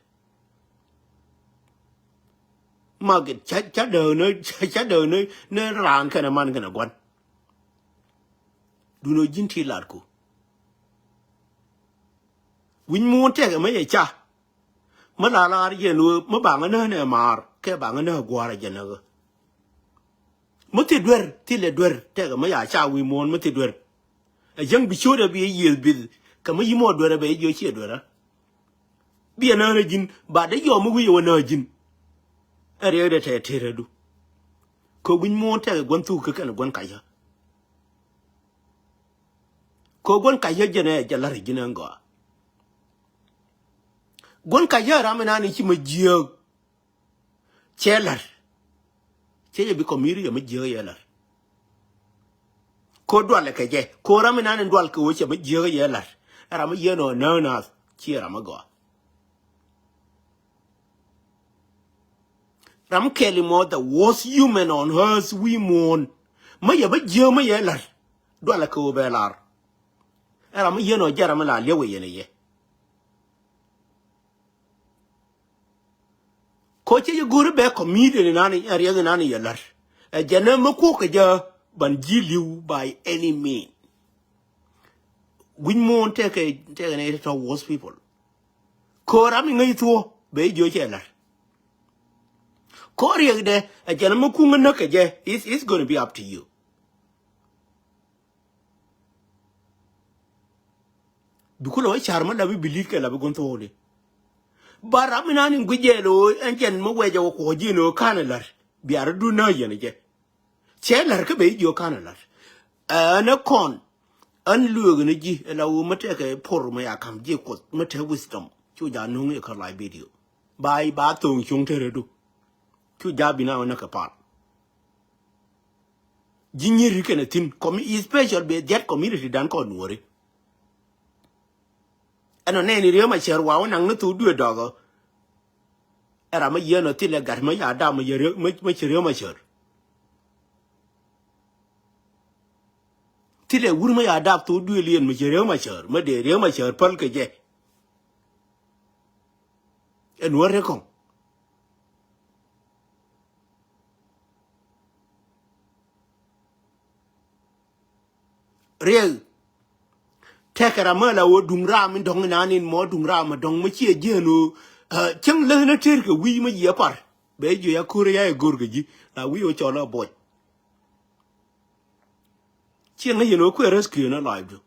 Magit ca, ca dääk ni, ca dääk ni, ni raan kɛnɛ man kɛnɛ gua̱n. Duundɛ ji̱n ti latku. Wi̱ny muun tɛkɛ mi yɛ ca. Mi la lar yɛn ɣöö mi baŋä näk nɛ maar kɛ baŋä näk gua̱a̱r a jɛ näk ɣä. Mi thi duer, thi lɛ duer, tɛkɛ mi ya ca wi̱i̱ muɔ̱ɔ̱n mi thi duer. Ɛ jäŋ bi ciötdɛ bi ɛ yiëëth bi̱th kɛ mi yi̱ mɔ duer ɛ bɛ jiö ciɛ duer ɛ. Bi ɛ näk nä ji̱n ba dee yɔm mi wi̱c ɛ wä näk ji̱n. Ɛ riɛkdɛ tɛɛ tëërädu. Kɛ wi̱ny muɔ̱ɔ̱n tɛkɛ gua̱n thuk kä kɛn gua̱n kac ɣä. Kɛ gua̱n kac ɣä jɛn ɛ jɛ la̱r ji̱n ɛn gɔaa. Gua̱n kac ɣä ram inan i̱ ci mɛ jiääk. Cɛ la̱r. Cɛ jɛ bi kɔmiri yɛ mɛ jiääk yɛ la̱r. Ko dualɛ kɛ jɛ ko ram inan in dual kɛ wä cɛ mɛ jiääk yɛ la̱r. Ɛ ram i̱ yɛn ɔ näk naath ci ɛ ram i̱ gɔaa. Ram kɛl imɔ the worst human on earth wi̱i̱ muɔ̱ɔ̱n. Mä yɛ bä jiääk mä yɛ la̱r. Dualɛ kɛ ɣöö bɛ lar. Ɛ ram mi yɛn ɔ jɛ ram mi la liɛw ɛ yɛn ɛ yɛ. Ko cɛ jɛ go̱ri bɛ comedian inan ɛ riɛk inan ɛ yɛ la̱r. Ɛ jɛn ɛ mi kuɔk kɛ jɛ ban ji̱ li̱w by any mean. Wi̱ny muɔ̱ɔ̱n tɛkɛ, tɛkɛ nɛ tɔ̱ worst people. Ko ram iŋäc thuɔ̱ bɛ jiö cɛ la̱r. Ko riɛkdɛ ɛ jɛn mi kuŋä näk kɛ jɛ, it's, it's gonna be up to you. Bi kulɛ wä car mä la bi bilit kɛ la bi gun thok di. Ba ram mi nan in guic jɛ lo ɛn jɛn mä wɛcɛ wä kuɔ ji̱n ɣöö kan ɛ la̱r. Bia rɔ dun nä yɛn jɛ. Cɛ la̱r kä ben jiök kan ɛ la̱r. Ɛn ɛ kɔn. Ɛn lueek ni ji̱ ɛ la ɣöö mä tɛkɛ por mä ya ka̱m ji̱ Kuoth mä te wisdom. Cu ja nuŋ i̱ kä live video. Ba ba thoŋ cuŋ te rɛdu. Cu ja bi na ɣän nä kɛ pal. Ji̱ nyiri kɛn ɛ thi̱n. Commu-, especial bɛ dhiat community dan kɔn nuɔri. Ɛn ɔ nɛɛni Riek Machar wa wä naŋ ni thok duee dɔk ɔ. Ɛ ram mä yieen ɔ thilɛ gat mä ya dap mä yɛ Riek, mä, mä ci Riek Machar. Thilɛ wur mä ya dap thok duee liɛn mä ci Riek Machar, mä dee Riek Machar päl kɛ jɛ. Ɛn wä rɛ kɔŋ. Riek. Tɛkɛ ram mä la wä duŋ ram in dɔ̱ŋ inan in mɔ duŋ ram a dɔ̱ŋ mä ciɛ jiɛn wä. Cäŋ läth na tër kɛ wi̱i̱ mä yiɛ par. Bɛ jiö ya ko̱r ya ɛ go̱r kɛ ji̱. La wi̱i̱ wä cɔl a buɔc. Ciɛ ŋäc yɛn wä kuɛ rescue na live du.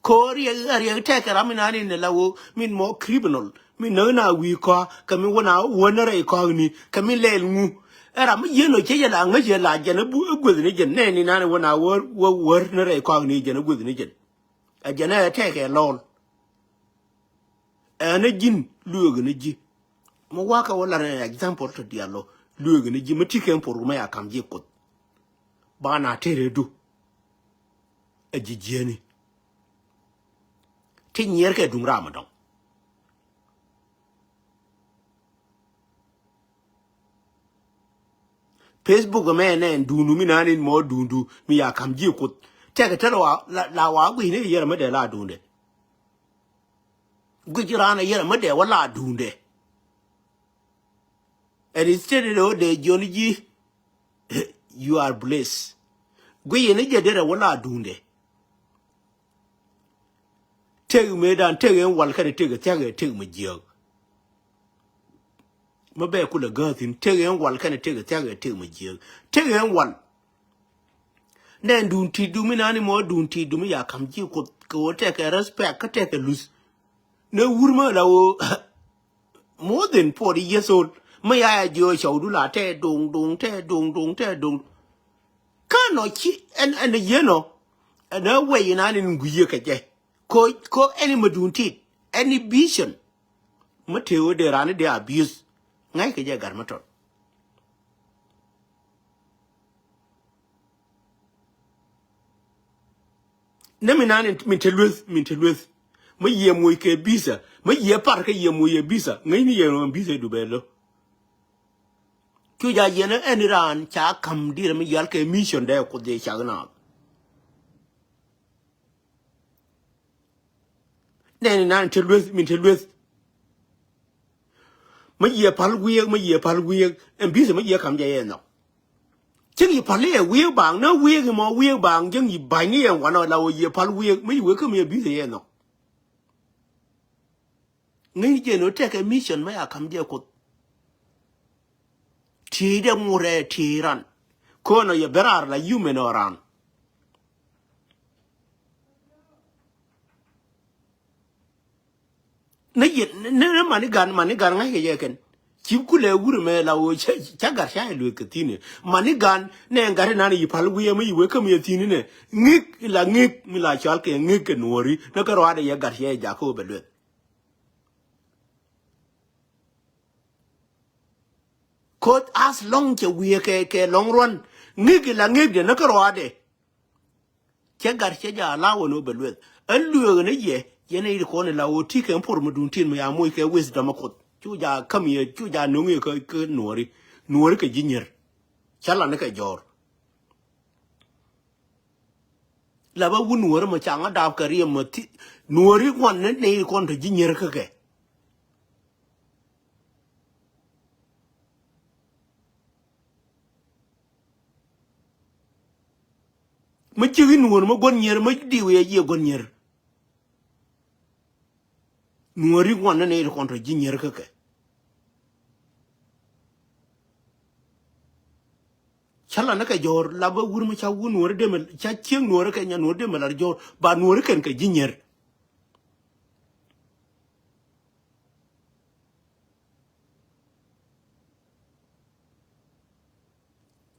Ko̱ riɛk a riɛk tɛkɛ ram mi nan in la wä min mɔ criminal min näk na wi̱i̱ kɔa kɛ mi wä na wä ni rɛy kɔak ni kɛ mi lɛl ŋu. Ɛ ram mi yien ɔ cɛ yɛ la ŋäc yɛ la jɛn ɛ gueth ni jɛn nɛɛni nan wä na wä wä wär ni rɛy kɔak ni jɛn ɛ gueth ni jɛn. Ɛ jɛn ɛ tɛkɛ lɔl. Ɛn ɛ ji̱n lueek ni ji̱. Mi wakä wä lar ɛ example to diaal ɔ lueek ni ji̱ mi ti kɛn por mɛ a kam ji̱ Kuoth. Ba na tëë rɛdu. Ɛ ji̱ jieni. Ti nyier kɛ duŋ ram a dɔŋ. Facebook mɛ nɛ duundu mi nan in mɔ duundu mi ya kam ji̱ Kuoth. Tɛkɛ te la wa la wa gui̱ni yɛrɛ mi dee la duundɛ. Gui̱c ran a yɛrɛ mi dee wä la duundɛ. And instead of dee jiɔni ji̱ you are blessed. Gui̱c yɛn ni jɛ derɛ wä la duundɛ. Tëk mëëdan tëk ɛn wal kɛnɛ tëk thia̱k ɛ tëk mi jiääk. Mä bɛ kulɛ gääthin tëk ɛn wal kɛnɛ tëk thia̱k ɛ tëk mi jiääk. Tëk ɛn wal. Nɛn duun ti̱i̱t dumi nani mɔ duun ti̱i̱t dumi ya kam ji̱ Kuoth kɛ wä tɛkɛ respect kä tɛkɛ luth. Nɛ wur mä la wä more than forty years old. Mä ya ya jiö cɔw du la tɛ duŋ duŋ tɛ duŋ duŋ tɛ duŋ. Kä nɔ ci ɛn ɛn yien ɔ. Ɛn ɛ wɛy inan in gui̱i̱ yɛ kɛ jɛ. Ko ko ɛn imɛ duun tit ɛn i vision. Mä tëë wä dee raan i dee abuse. Ŋa̱c kɛ jɛ gat mä tɔt. Nɛ mi nan in min te lueth min te lueth. Mä yiëë moc kɛ bisa mä yiëë par kä yiëë moc kɛ bisa ŋäcni yɛ rɔm bisa du bɛ lo̱. Cu ja yɛn ɛn raan ca ka̱m dirɛ mi yal kɛ mission dee Kuoth dee cak naath. Nɛni nan te lueth min te lueth. Mä yiëë pal wiëëk mä yiëë pal wiëëk ɛn bisa mä yiëë ka̱m jɛ yɛ nhɔk. Cäŋ yi pal ni yɛ wiëëk baaŋ na wiëëk imɔ wiëëk baaŋ jäŋ yi ba̱ny ni yɛ wanɔ la wä yiëë pal wiëëk mä yi wek kä mi yɛ bisa yɛ nhɔk. Ŋäc jɛ ni wä tɛkɛ mission mä ya ka̱m jɛ Kuoth. Tiey dɛ ŋurɛ tiey ran. Könɔ yɛ ben raar la human ɔ ran. Ni yɛ ni ni mani gan mani gan ŋa̱ckɛ jɛ kɛn. Ci kulɛ wurɛ mɛ la wä ca gat ca yɛ lueth kɛ thi̱n. Mani gan nɛ gat inan yi pal wi̱i̱ ɛmɛ yi wee käm yɛ thi̱n inɛ ŋi̱k la ŋi̱k mi la cɔal kɛ ŋi̱k kɛ nuɔ̱ri ni kä rɔaadɛ yɛ gat cɛ jakä wä bɛ lueth. Koth as long cɛ wiee kɛ kɛ lɔŋ ruɔn ŋi̱k la ŋi̱k diɛ ni kä rɔaadɛ. Cɛ gat cɛ ja la wä ni wä bɛ lueth ɛ lueek ni yɛ yɛn i̱ kɔn ila wä ti kɛ por mi dun tin mi ya moc kɛ wisdom ɛ Kuoth cu ja käm yɛ cu ja no̱ŋ yɛ kä nuɔri nuɔri kɛ ji̱ nyier. Cä la ni kɛ jɔɔr. La bä wun nuɔri mɔ ca ŋa dap kɛ riɛm mɔ ti nuɔri ŋuan ni ni kɔn tɔ ji̱ nyier kä kɛ. Mä cik i̱ nuɔr mä guɔ̱n nyier mä diw yɛ jiɛ guɔ̱n nyier. Nuɔri ŋuan ni ni kɔn tɔ ji̱ nyier kä kɛ. Cä la ni kɛ jɔɔr la bä wur mi ca wur nuɔri demɛ ca cieŋ nuɔri kɛ nya nuɔri demɛ la jɔɔr ba nuɔri kɛn kɛ ji̱ nyier.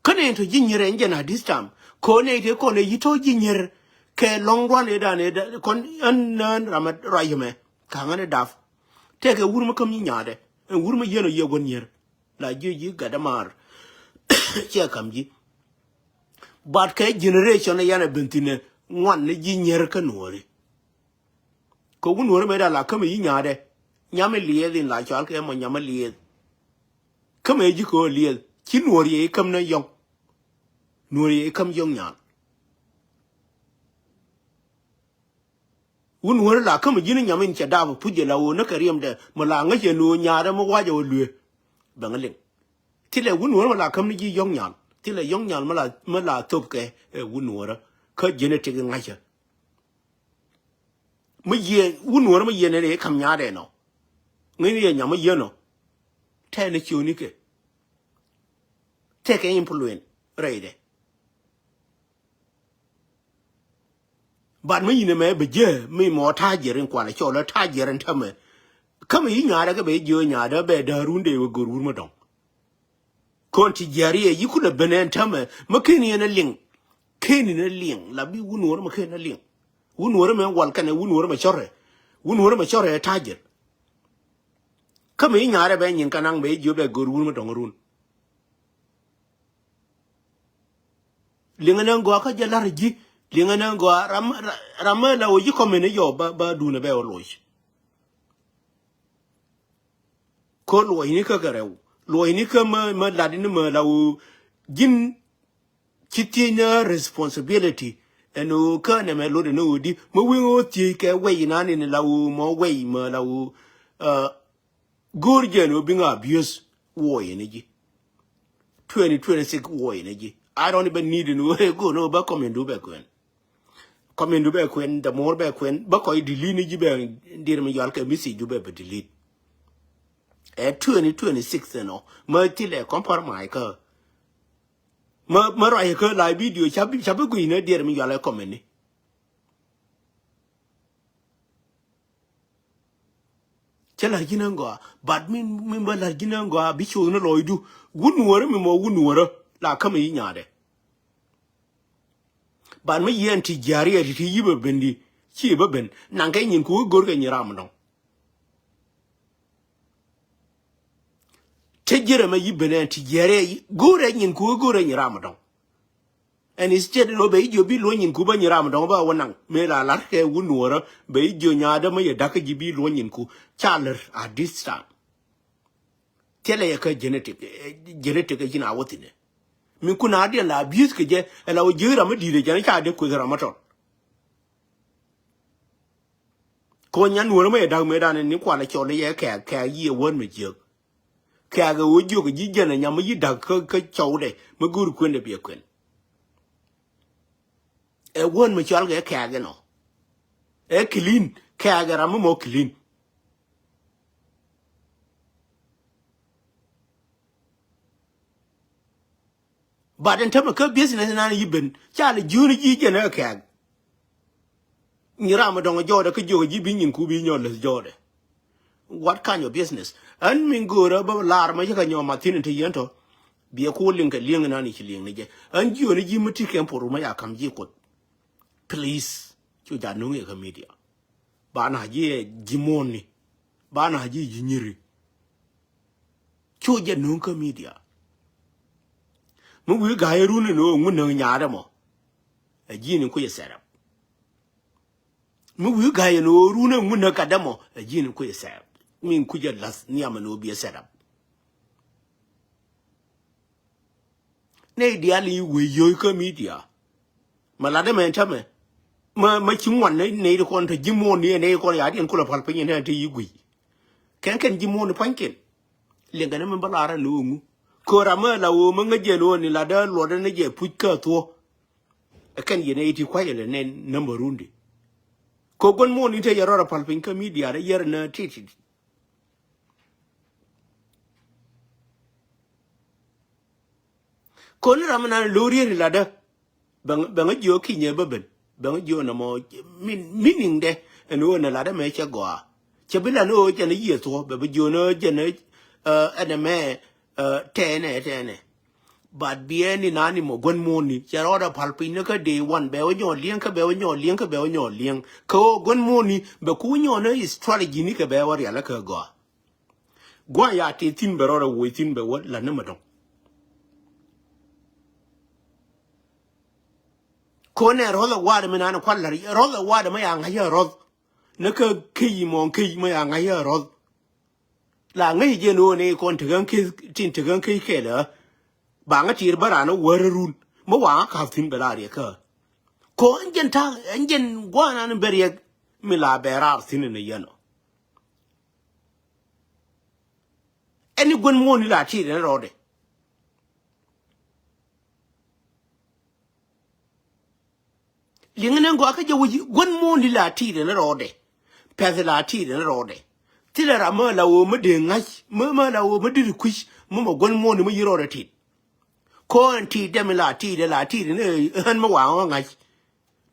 Kä nɛy tɔ ji̱ nyier ɛn jɛn a this time. Kɔ nɛy tëë kɔn ɛ yi̱ tɔ ji̱ nyier kɛ lɔ̱ŋ ruan ëëdan ëëdan kɔn ɛn nään ram ɛ ruac yɛmɛ. Ka̱ŋä ni dap. Tëëkɛ wur mi käm nyi nyaatdɛ ɛn wur mi yieen ɔ yiëë gua̱n nyier. La jiö ji̱ gat dämaar. Ciɛ ka̱m ji̱. But kɛ generation ɛ yan ɛ ben thi̱n ɛ ŋuan ni ji̱ nyier kä nuɔɔri. Kɛ wun nuɔɔri mëë da la käm ɛ yi̱ nyaatdɛ. Nyam ɛ liɛth in la cɔal kɛ mɔ nyam ɛ liɛth. Käm ɛ ji̱ kɛ ɣöö liɛth ci nuɔɔri ɛ i̱ käm ni yɔ̱ŋ. Nuɔɔri ɛ i̱ käm yɔ̱ŋ nyaal. Wun nuɔɔri la käm ɛ ji̱ ni nyam in cɛ dap ɛ puc ɛ la ɣöö ni kɛ riɛmdɛ mɛ la ŋäcɛ ni ɣöö nyaatdɛ mi wa̱cɛ ɣöö luëë. Bɛŋ liŋ. Thilɛ wun nuɔɔri mɛ la käm ni ji̱ yɔ̱ŋ nyaal thilɛ yɔ̱ŋ nyaal mɛ la mɛ la thop kɛ ɛ wun nuɔɔri. Kä genetic ŋa̱cä. Mi yieen wun nuɔ̱ɔ̱rä mi yieen ni ri kam nyaadɛ nɔ. Ŋäcni yɛ nyam mi yieen nɔ. Tɛɛni ciööni kɛ. Tɛkɛ influence rɛydɛ. But mi yinɛ mɛ bɛ jɛ mi mɔ ta̱a̱ jiɛr in kualɛ cɔl ɛ ta̱a̱ jiɛr in tämɛ. Kä mi yi nyaadɛ kɛ bɛ jiö nyaadɛ bɛ da̱a̱r wundɛ wä go̱r wur mi dɔ̱ŋ. Kɔn ti jiari ɛ yi kulɛ ben ɛn tämɛ mi ken yɛn a liŋ. Ken yɛn a liŋ la bi wun wärä mi ken a liŋ. Wun wärä mɛ wal kɛnɛ wun wärä mɛ cɔrɛ. Wun wärä mɛ cɔrɛ ɛ tajir. Kä mi nyaarɛ bɛ nyin kanaŋ bɛ jiö bɛ gör wun mi dɔŋ run. Liŋɛ nɛ gɔaa kä jɛ lar ji̱ liŋɛ nɛ gɔaa ram ram mɛ la wä ji̱ kɔmɛ ni yɔ ba ba duunɛ bɛ wä loc. Kä luɔcni kä kɛ rɛw luɔcni kä mä mä lat ni mä la wä ji̱n ci thiec ni responsibility. Ɛn wä kä nɛ mɛ lot ni wä di mä wi̱ŋ wä thiec kɛ wɛy inan in la wä mɔ wɛy mä la wä go̱o̱r jɛ ni wä biŋ abuse. Wuɔyɛ ni ji̱ twenty twenty six wuɔyɛ ni ji̱. I don't even need ni wä go̱o̱r ni wä bä kɔmin du bɛ kuɛn. Kɔmin du bɛ kuɛn the more bɛ kuɛn bä kɔc delete ni ji̱ bɛ dir mi yual kɛ message du bɛ bɛ delete. Ɛ twenty twenty six ɛnɔ mä thilɛ compromise kä mä mä ruac kä la video ca bi ca bi guic ni dir mi yual ɛ kɔmin ni. Cä la̱r ji̱n ɛn gɔaa but min min bä la̱r ji̱n ɛn gɔaa bi coth ni lɔcdu. Wun nuɔ̱ɔ̱rä mi mɔ wun nuɔ̱ɔ̱rä la kämɛ yi nyaatdɛ. But mi yɛn ti jia̱a̱r yɛ ti ti yi bä ben di ci bä ben naŋ kɛ nyin ku wä go̱r kɛ nyin ram dɔ̱ŋ. Te ji̱ rɛmɛ yi ben ɛn ti jia̱a̱r yɛ go̱r ɛ nyin ku wä go̱r ɛ nyin ram dɔ̱ŋ. Ɛn instead ni wä bɛ i̱ jiö bi luɔ̱ny nyin ku bä nyin ram dɔ̱ŋ bä wä naŋ mëë la la̱r kɛ wun nuɔ̱ɔ̱rä bɛ i̱ jiö nyaadä mä yɛ da̱k kä ji̱ bi luɔ̱ny nyin ku ca lär at this time. Thilɛ yɛ kä genetic genetic ɛ ji̱n a wä thi̱n ɛ. Min kun a diɛn la abuse kɛ jɛ ɛ la wä jiö ram mi di̱i̱t ɛ jɛn ca dee kueth ram mi tɔt. Kɔn nyan nuɔ̱ɔ̱rä mä yɛ da̱k mëë dan ni kuan ɛ cɔl ni yɛ kɛɛk kɛɛk yiëë wän mi jiök. Kɛɛkɛ ɣöö jiök ji̱ jɛn ɛ nyam mi yi̱ da̱k kä kä cɔwdɛ mi go̱o̱r kuendɛ biɛ kuɛn. Ɛ wään mi cɔal kɛ kɛɛk inɔ. Ɛ clean kɛɛkɛ ram mi mɔ clean. But ɛn tämɛ kä business nan yi ben ca lɛ jiöni ji̱ jɛn ɛ kɛɛk. Nyi ram mi dɔ̱ŋ jɔɔdɛ kä jiök ji̱ bi nyin ku bi nyɔl läth jɔɔdɛ. What kind of business? Ɣän min göörä bä lar ma yäkä nyɔm a thi̱n in te yɛn tɔ. Biɛ ku liŋ kɛ liŋ inan i̱ ci liŋ ni jɛ ɣän jiöni ji̱ mi ti kɛn por ma ya ka̱m ji̱ kuoth. Please cu ja nuŋ yɛ kä media. Ba na ji̱ ji̱ muɔ̱ɔ̱ni ba na ji̱ ji̱ nyiri. Cu jɛ nuŋ kä media. Mi wi̱i̱ ga̱a̱c run in ɣöö ŋun näk nyaadä mɔ. Ɛ ji̱n in kucɛ set up. Mi wi̱i̱ ga̱a̱c in ɣöö run in ŋun näk gatdä mɔ ɛ ji̱n in kucɛ set up. Min kucɛ la̱th nhiam in ɣöö biɛ set up. Nɛy diaal i̱ wee yio̱o̱c kä media. Ma latdä mɛ ɛn tämɛ. Ma ma ci ŋuan nɛy nɛy ti kɔn te ji̱ muɔ̱ɔ̱n ni ɛ nɛy ti kɔn ya̱ diɛn kulɛ pal piny ɛn tämɛ te yi gui̱c. Kɛn kɛn ji̱ muɔ̱ɔ̱n ni pa̱nykiɛn. Liɛŋkɛ ni min bä lar ɛn lo̱o̱ŋu. Köör amä la ɣöö mä ŋäc jɛ lo̱o̱n ni latdä luɔtdä ni jɛ puc kä thuɔ̱. Ɛ kɛn yɛn ɛ iti kua̱c ɛlɛ nɛn nambä rundi. Kɛ gua̱n muɔ̱ɔ̱n ni te yɛ rɔɔd a pal piny kä media dee yɛr ɛn ɛ ti̱ti̱. Kɔn ni ram inan lo̱o̱r yɛn ilatdä. Bɛŋ bɛŋ jiök kinyɛ bä ben bɛŋ jiök nɔmɔ. Min meaning dɛ ɛn ɣöö nɛ latdä mɛ cɛ gɔaa. Cɛ bi lan ɣöö jɛn yiëë thuɔ̱ bɛ bi jiök ni jɛn ɛn ɛmɛ tɛɛnɛ tɛɛnɛ. But biɛ ni nani mɔ guän muɔni cɛ rɔɔdɛ pal piny ni kä day one bɛ wä nyɔɔ liɛŋ kä bɛ wä nyɔɔ liɛŋ kä bɛ wä nyɔɔ liɛŋ kä wä guän muɔni bɛ ku nyɔɔ ni strategy ni kɛ bɛ wä rial kä gɔaa. Gua̱a̱ ya tëë thi̱n bɛ rɔɔdɛ woc thi̱n bɛ wä la ni mɛ dɔ̱ŋ. Ko nɛ rɔth ɛ wa̱a̱dɛ mi nani kual la rɔth ɛ wa̱a̱dɛ mi ya ŋa̱c ɛ rɔth. Ni kä key mɔɔŋ key mi ya ŋa̱c ɛ rɔth. La ŋäc jɛ ni ɣöö ni kɔn tekäŋ kec tin tekäŋ kec kɛl ɛ. Ba ŋä tiɛɛr bä raan ɛ wär run mi wa ŋä ka̱p thi̱n bɛ la riɛk kä. Ko ɛn jɛn ta̱a̱ ɛn jɛn gua̱a̱nan bɛ riɛk mi la bɛ raar thi̱n ni yɛn ɔ. Ɛn ni guän muɔ̱ɔ̱n ni la tiɛɛr ɛn rɔɔdɛ. Liŋ ni gɔaa kä jɛ wec guän muɔ̱ɔ̱n di la ti̱i̱t ɛn rɔɔdɛ. Pɛth la ti̱i̱t ɛn rɔɔdɛ. Thilɛ ram mä la ɣöö mä dee ŋa̱c mä mä la ɣöö mä diri kui̱c mä mɔ guän muɔ̱ɔ̱n di mä yi rɔɔdɛ ti̱i̱t. Ko ɛn ti̱i̱t dɛm la ti̱i̱t la ti̱i̱t ɛn ɣän mä waŋ ɣä ŋa̱c.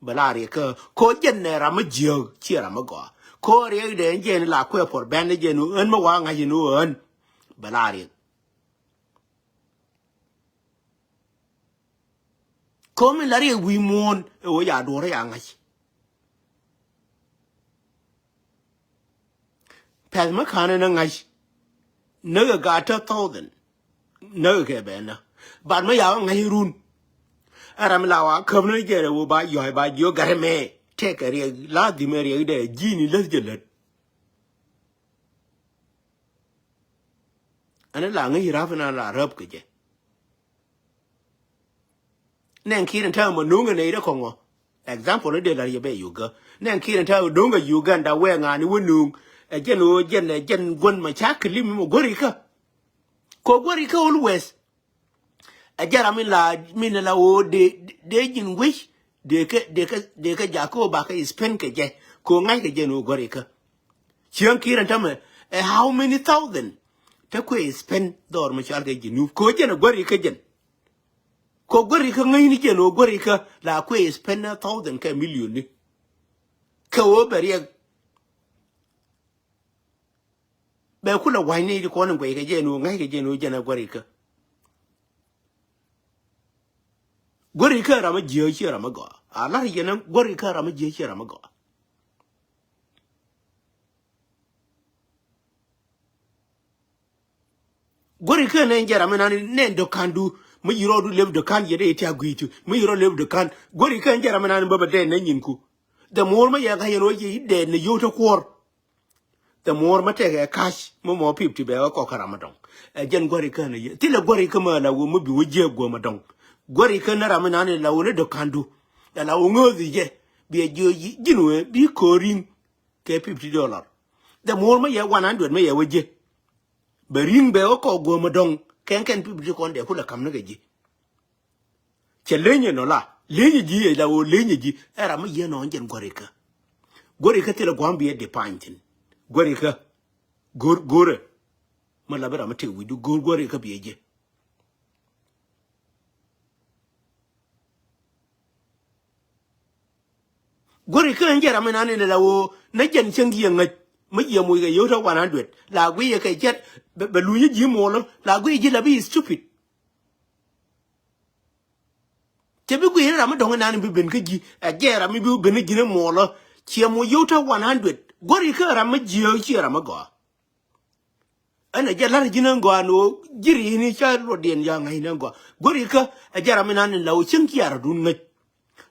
Bɛ la riɛk kä ko jɛn nɛ ram mä jiääk ciɛ ram mä gɔaa. Ko riɛk dee ɛn jɛn la kuɛ puɔr bɛn jɛn ɣän mä waŋ ŋa̱c ɛn ɣän. Bɛ la riɛk. Komi la riɛk wi̱i̱ muɔ̱ɔ̱n ɛ ɣöö ya duɔ̱ɔ̱r ya ŋa̱c. Pɛ̈th mi ka̱n ɛn ɛ ŋa̱c näk ɛ gaat tä thousand. Näk ɛ kɛ bɛ nä bat mi ya ɣä ŋa̱c run. Ɛ ram la wa käp ni jɛ rɛ ɣöö ba yɔ̱a̱c ba jiök gat ɛmɛ tɛk kɛ riɛk la dhim ɛ riɛk dɛ ji̱n i̱ läth jɛ lät. Ɛn la ŋäc i̱ räp ɛn la räp kɛ jɛ. Nɛn ki̱i̱r in täämɛ no̱o̱ŋ ɛ nɛy rɛ kɔŋɔ. Example ni dee la yɛ bɛ Uganda. Nɛn ki̱i̱r in täämɛ no̱o̱ŋ ɛ Uganda wee ŋa̱a̱ni wä no̱o̱ŋ. Ɛ jɛn ɣöö jɛn ɛ jɛn guän mɛ ca kɛ lim mɛ guäri kä. Kɛ guäri kä always. Ɛ jɛ ram min la min la ɣöö dee dee ji̱n wec dee kä dee kä dee kä jakä ɣöö bakɛ spend kɛ jɛ kɛ ɣöö ŋa̱ckɛ jɛ ni ɣöö guäri kä. Cieŋ ki̱i̱r ɛn tämɛ ɛ how many thousand te kuɛ spend dhɔr mi cɔal kɛ ji̱n yup kɛ ɣöö jɛn ɛ guäri kä jɛn. Kɛ ɣöö guäri kä ŋäcni jɛn ɣöö guäri kä la kuɛ spend ɛ thousand kɛ million ni. Kɛ ɣöö bɛ riɛk Bɛ kulɛ wa̱ny ni ti kɔn in guɛc kɛ jɛ ni wä ŋäc kɛ jɛ ni wä jɛn a guäri kä. Guäri kä ram a jiɛ ciɛ ram a gɔaa a lar yɛn a guäri kä ram a jiɛ ciɛ ram a gɔaa. Guäri kä nɛ jɛ ram inan nɛ dɔ̱kandu mi yi rɔɔdu lep dɔ̱kan yɛ dee ti a gui̱tu mi yi rɔɔdu lep dɔ̱kan guäri kä jɛ ram inan bä bɛ dee nɛ nyinku. The more ma yɛ ka yɛn wä jɛ yi dee nɛ yio̱w te kuɔr. The more ma tɛkɛ cash ma mɔ fifty bɛ wä kɔk kä ram a dɔŋ. Ɛ jɛn guäri kä nɛ yɛ thilɛ guäri kä ma la wä ma bi wä jiɛ guäm a dɔŋ. Guäri kä nɛ ram inan la wä ni dɔ̱kandu. Ɛ la wä ŋääthi jɛ bi ɛ jiɛ ji̱n wä bi ko̱rin. Kɛ fifty dollar. The more ma yɛ one hundred ma yɛ wä jiɛ. Bɛ ri̱ŋ bɛ wä kɔk guäm a dɔŋ kɛn kɛn fifty kɔn dee kulɛ kam ni kɛ ji̱. Cɛ lenyɛ nɔ la lenyɛ ji̱ yɛ la wä lenyɛ ji̱ ɛ ram mi yɛ nɔ jɛn guäri kä. Guäri kä thilɛ gua̱a̱m bi yɛ di pany thin. Guäri kä go̱r go̱rɛ. Ma la bi ram mi tëk wi̱cdu go̱r guäri kä bi yɛ ji̱. Guäri kä ɛn jɛ ram inan in la wä na jɛn cäŋ jiɛ ŋäc. Mi jiɛ muc kɛ yio̱w te one hundred la guiy yɛ kɛ jɛt. Bɛ luny ji̱ muɔlä la guiy ji̱ la bi stupid. Cɛ bi guiy ram mi dɔ̱ŋ inan in bi ben kä ji̱ ɛ jɛ ram mi bi ben kä ji̱ ni muɔlä. Ciɛ muc yio̱w te one hundred guäri kä ram mi jiɛ ciɛ ram mi gɔaa. Ɛn ɛ jɛ la̱r ji̱n ɛn gɔaa ni ɣöö ji̱ ri̱i̱ni ca luɔtdiɛn ya ŋäcni ɛn gɔaa guäri kä. Ɛ jɛ ram inan in la wä cieŋ ciaar adun ŋäc.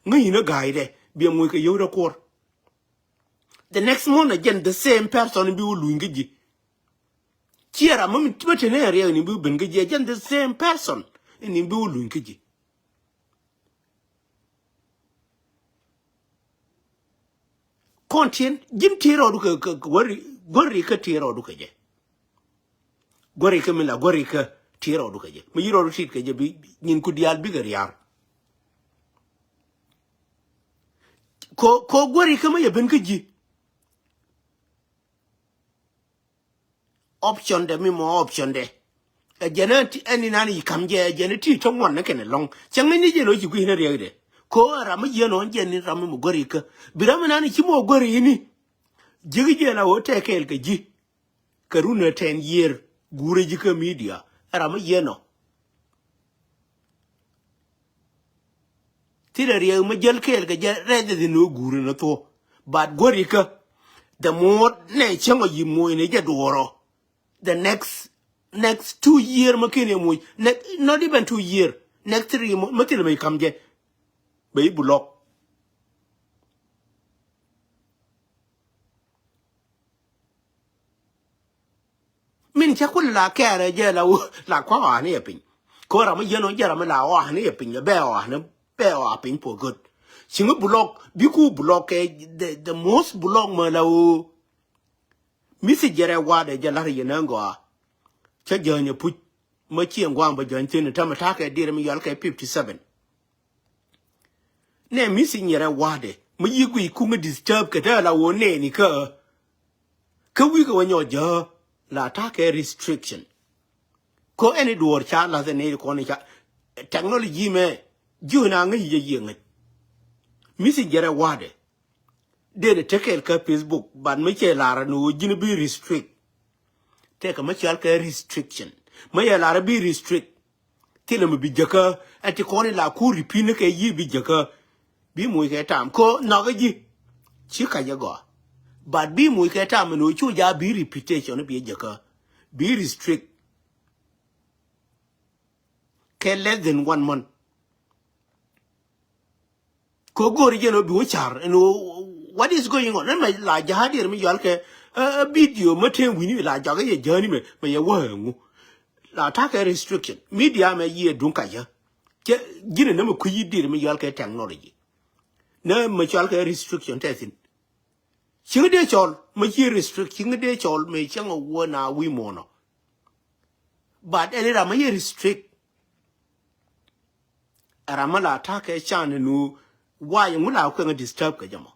Ŋäcni ni ga̱a̱cdɛ biɛ muc kɛ yio̱w rɛ kuɔr. The next morning ɛ jɛn the same person in bi wä luny kä ji̱. Ciɛ ram mi mi teni ɛ riɛk in bi wä ben kä ji̱ ɛ jɛn the same person in in bi wä luny kä ji̱. Kɔn tiɛn ji̱n tiɛn rɔɔdu kɛ kɛ guäri guäri kä tiɛn rɔɔdu kɛ jɛ. Guäri kä mi la guäri kä tiɛn rɔɔdu kɛ jɛ mi yi rɔɔdu tit kɛ jɛ bi nyin ku diaal bikɛ riaar. Ko ko guäri kä mi yɛ ben kä ji̱. Option dɛ mi mɔ option dɛ. Ɛ jɛn ɛ ti ɛn inan i̱ kam jɛ ɛ jɛn ɛ ti tä ŋuan ni kɛn ɛ lɔŋ cɛ ŋäcni jɛn ɔ ci gui̱c ni riɛkdɛ. Ko ɛ ram mi jiɛn ɔ jɛn ni ram mi mɔ guäri kä. Bi ram inan i̱ ci mɔ guäri ini. Ji̱k jɛn a ɣöö tɛk kɛɛl kɛ ji̱. Kɛ run ɛ ten year guurɛ ji̱ kä media ɛ ram mi jiɛn ɔ. Thilɛ riɛk mi jäl kɛɛl kɛ jɛ rɛth in ɣöö guur in ɣä thuɔ̱k. But guärikä, the more nɛ cäŋ ɔ yi̱ moc ni jɛ duɔ̱ɔ̱rɔ. The next, next two year mi ken yɛ moc. Next, not even two year. Next three months, mi thilɛ mi kam jɛ. Bɛ i̱ block. Min cä kul la kɛɛrɛ jɛ la wä, la kua ɣa̱a̱ni yɛ piny. Kora mi yɛn ɔ jɛ ram mi la ɣa̱a̱ni yɛ piny, bɛ ɣa̱a̱ni, bɛ ɣa̱a̱ piny for good. Ci mi block, bi ku block kɛ, the, the most block mɛ la wä. Mi si jɛ rɛ wa̱a̱dɛ jɛ lar yɛn ɛn gɔaa. Cä jäny ɛ puc, mɛ ci ɛn gua̱a̱m bä jäny thin, tämɛ ta̱a̱ kɛ dir mi yɔal kɛ fifty seven. Nɛ mi si nyɛrɛ wa̱dɛ mi yi guiy kuŋä disturb kɛ tɛ la woo nɛɛni kä. Kä wi̱i̱ kɛ wä nyɔ jää la ta̱a̱ kɛ restriction. Ko ɛn i̱ duɔ̱ɔ̱r ca la̱th ɛn i̱ kɔn i̱ ca technology mɛ ji̱ na ŋäc yic a yiëë ŋäc. Mi si nyɛrɛ wa̱dɛ. Dee ni tekɛl kä Facebook, but mi cɛ lar ni woo ji̱n bi restrict. Tɛkɛ mi cɔal kɛ restriction. Mi yɛ lar bi restrict. Thilɛ mi bi jäkä, ɛn ti kɔn ila ku repeat ni kɛ yi bi jäkä. Bi moc kɛ tam ko nhɔk ji̱. Ci kac ɛ gɔaa. But bi moc kɛ tam ni woo cu ja bi repetition bi jäkä. Bi restrict. Kɛ less than one month. Ko go̱o̱ri jɛn ɔ bi wä car ɛn ɣöö what is going on? Ɛn mɛ la ja̱a̱ diɛɛr mi yɔal kɛ, ɛ, ɛ, video mä tëë wi̱ni la jakä yɛ jäni mɛ, mɛ yɛ wä ɛŋu. La ta̱a̱ kɛ restriction. Media mɛ yiëë duŋ kacä. Cɛ ji̱n ɛn mɛ kui̱ yi diɛɛr mi yɔal kɛ technology. Nɛ mɛ cɔal kɛ restriction tɛ thi̱n. Cieŋ dee cɔl, mɛ ci restrict, cieŋ dee cɔl, mɛ cieŋ a wä na wi̱i̱ muɔ̱ɔ̱nɔ. But ɛn ram mɛ yɛ restrict. Ɛ ram mɛ la ta̱a̱ kɛ can ni why ŋu la kuɛŋ disturb kɛ jɛ mɔ.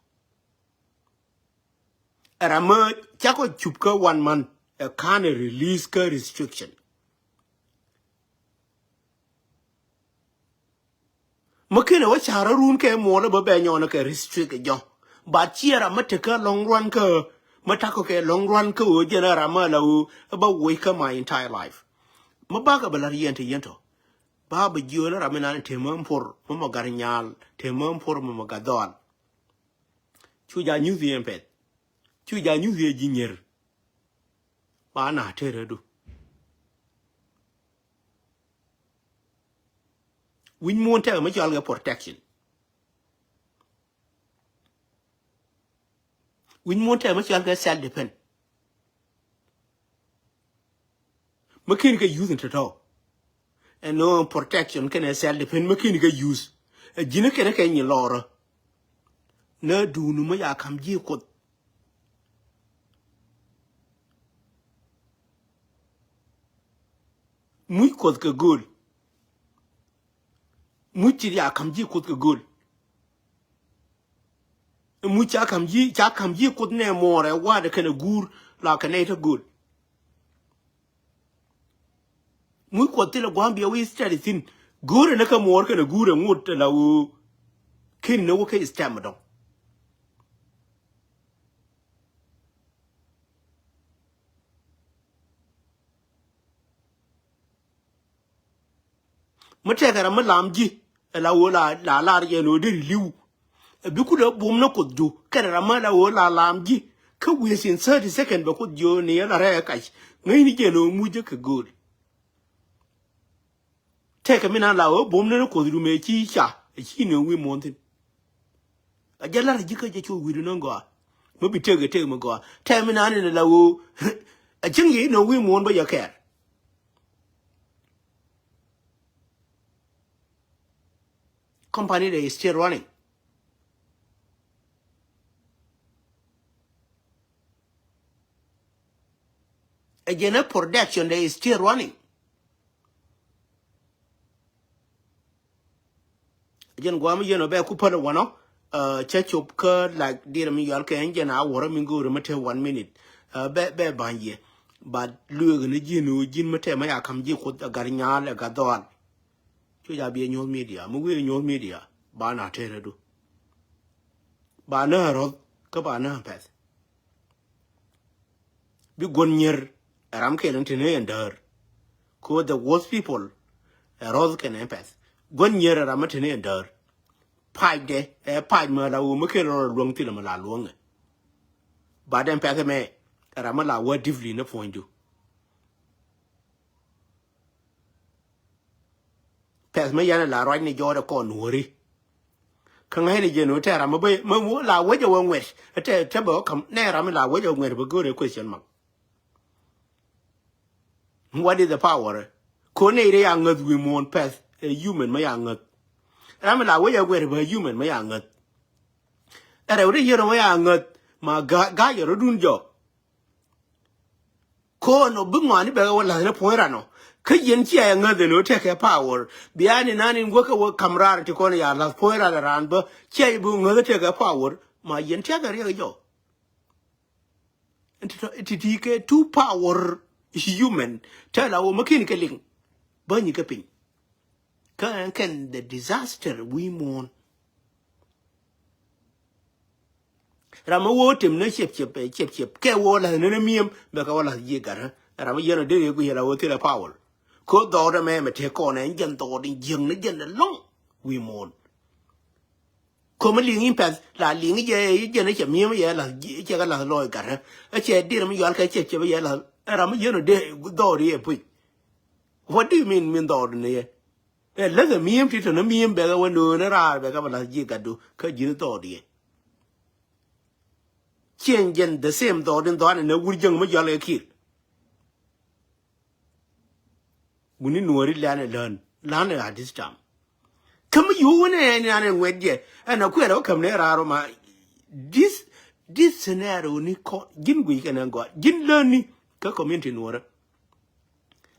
Ɛ ram mɛ cakɔ cup kä one month, ɛ kan release kä restriction. Mä ken ɛ wä ca̱r run kɛ muɔl ɛ bä bɛ nyɔn kɛ restrict jɔ. But ciɛ ram mä tekä lɔŋ ruan kä, mä takɔ kɛ lɔŋ ruan kä ɣöö jɛn ɛ ram mä la ɣöö ɛ bä woc kä my entire life. Mä bakɛ bɛ la̱r yɛn te yɛn tɔ. Ba bɛ jiöl ɛ ram mi nan te mä mpor, mä mɔ gar nyal, te mä mpor, mä mɔ gar dhɔal. Cu ja nyuth yɛn pɛth. Cu ja nyuth yɛ ji̱ nyier. Ba na te rɛ du. Wi̱ny muɔ̱ɔ̱n tɛk mi cɔal kɛ protection. Wi̱ny muɔ̱ɔ̱n tɛk mi cɔal kɛ self defense. Mi ken kɛ use in tɔ̱tɔ̱. Ɛn nɔ protection kɛnɛ self defense mi ken kɛ use. Ɛ ji̱n kɛnɛ kɛ nyi lɔrä. Nä duuni mi ya kam ji̱ kuoth. Muc kuoth kɛ gööl. Muc ti ya kam ji̱ kuoth kɛ gööl. Muc ca kam ji̱, ca kam ji̱ kuoth nɛ muɔɔrɛ wa̱a̱dɛ kɛnɛ guur la kɛ nɛy tä gööl. Muc kuɔth thilɛ gua̱a̱m biɛ wi̱i̱ study thi̱n. Go̱o̱rɛ ni kä muɔɔr kɛnɛ guurɛ ŋot la ɣöö ken ni wä kä stem dɔ̱ŋ. Mi tɛkɛ ram mi lam ji̱ ɛ la ɣöö la, la lar jɛ ni ɣöö deri li̱w. Ɛ bi kulɛ bum ni kuoth ju kɛnɛ ram mi la ɣöö la lam ji̱. Kä within thirty second bɛ kuoth jiö ni ɛ la rɛɛ kac ŋäcni jɛ ni ɣöö muc jɛ kɛ gööl. Tɛkɛ mi na la ɣöö bum ni ni kuoth ju mëë ci ca ɛ ci ni ɣöö wi̱i̱ muɔ̱ɔ̱n thi̱n. A jɛ lar ji̱ kä jɛ cu wi̱i̱du ni gɔaa. Mi bi tëk ɛ tëk mi gɔaa tɛk mi na ni la ɣöö a cieŋ yɛ ni ɣöö wi̱i̱ muɔ̱ɔ̱n bä yɛ kɛɛr. Company they is still running. A jɛn a production they is still running. Jɛn guam yɛn ɔ bɛ ku päl wanɔ. Cä cop kä like dir mi yɔal kɛ ɛn jɛn a wurä mi go̱o̱ri mi te one minute. Bɛ bɛ ba̱ny yɛ. But lueek ni ji̱n ɣöö ji̱n mi te mi ya kam ji̱ kuoth a gat nyaal a gat dhɔaal. Cu ja biɛ nyuɔ̱th media mi wi̱i̱ nyuɔ̱th media ba na te rɛ du. Ba na rɔth kä ba na pɛth. Bi guɔ̱n nyier ɛ ram kɛl in te ni ɛn däär. Ko the worst people ɛ rɔth kɛn ɛn pɛth. Guɔ̱n nyier ɛ ram in te ni ɛn däär. pacdɛ, ɛ pac mi la wä mi ken rɔ luäŋ thilɛ mi la luäŋɛ. Ba dɛn pɛth mɛ, ram mi la wä deeply ni puɔ̱nydu. Pɛth mi yan la ruac ni jɔɔdɛ kɔn nuɔri. Kä ŋa̱cni jɛ ni wä tɛ ram mi bä mi wä la wä jɛ wä ŋuɛt. Tɛ tɛ bä wä kam nɛ ram mi la wä jɛ wä ŋuɛt bä go̱rɛ question mark. What is the power? Ko nɛ ri ya ŋäth wi̱i̱ muɔ̱ɔ̱n pɛth ɛ human mi ya ŋäth. Ram mi la wä jɛ wä ŋuɛt bä human mi ya ŋäth. Ɛ rɛw ri yɛn ɔ mi ya ŋäth ma ga ga yɛ rɔ dun jɔ. Ko̱n ɔ bi ŋɔani bɛ wä la̱th ni puɔ̱ny ran ɔ. Kä yɛn cia yɛ ŋäth ɛn ɣöö tekɛ power. Bia ni nan in wäkɛ wä kam raar ti kɔn ya la̱th puɔ̱ny ran ran bä cia yɛ bi ŋäth tekɛ power. Ma yɛn tiakɛ riɛk jɔ. Ti ti kɛ two power human. Tɛ la wä ma kin kɛ liŋ. Bä nyi kɛ piny. Kä ɛn kɛn the disaster wi̱i̱ muɔ̱ɔ̱n. Ram mi wä tem ni ciep ciep, eh, ciep ciep kɛ wä lath ni ni mi̱em bɛ kɛ wä lath ji̱ gat. Ram mi yɛn a dee yɛ guic la wä thilɛ power. Ko dhɔɔt ɛmɛ mɛ tëë kɔn ɛn jɛn dhɔɔt in jiäŋ ni jɛn ɛlɔ̱ŋ wi̱i̱ muɔ̱ɔ̱n. Ko mi liŋ in pɛth la liŋ jɛ jɛn cɛ mi̱em yɛ lath ji̱ cɛ kɛ lath lɔɔc gat. Ɛ cɛ dir mi yual kɛ ciep ciep yɛ lath ram mi yɛn a dee dhɔɔt yɛ puc. What do you mean min dhɔɔt ni yɛ? Ɛ läthɛ mi̱em ti tɔ̱nä mi̱em bɛkɛ wä nööni raar bɛkɛ bɛ la̱th ji̱ gatdu kä ji̱n dhɔɔdiɛ. Cieŋ jɛn the same dhɔɔdin dhɔaani nɛ wur jäŋ mi jɔal kɛ ki̱i̱r. Wuni nuɔ̱ɔ̱ri lɛ̈nɛ lään lään at this time. Kä mi yuuk wuni ɛn yan ɛn ŋuɛt jɛ ɛn a kuɛl ɛ wä käm ni raar ma this this scenario ni kɔ ji̱n guic kɛn ɛn gɔaa ji̱n läni kä community nuɔ̱ɔ̱rä.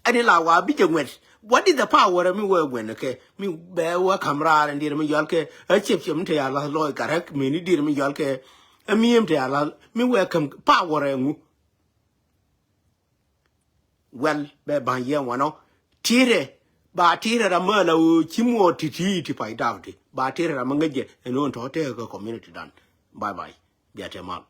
Ɛn in la wa bi jɛ ŋuɛt. What is the power mi wee ŋuɛn kɛ mi bɛ wee kam raar in dier mi yɔal kɛ ɛ ciep ciep mi te ya lath lɔɔc gat rɛk mi ni dier mi yɔal kɛ ɛ mi̱em te ya lath mi wee kam power ɛ ŋu. Well bɛ ba̱ny yɛ wanɔ tirɛ ba tirɛ ram mi la wee ci muɔ ti ti ti pay dap ti ba tirɛ ram mi ŋäc jɛ ɛn ɣöö tɔ tekɛ community dan. Bye bye. Bia te mal.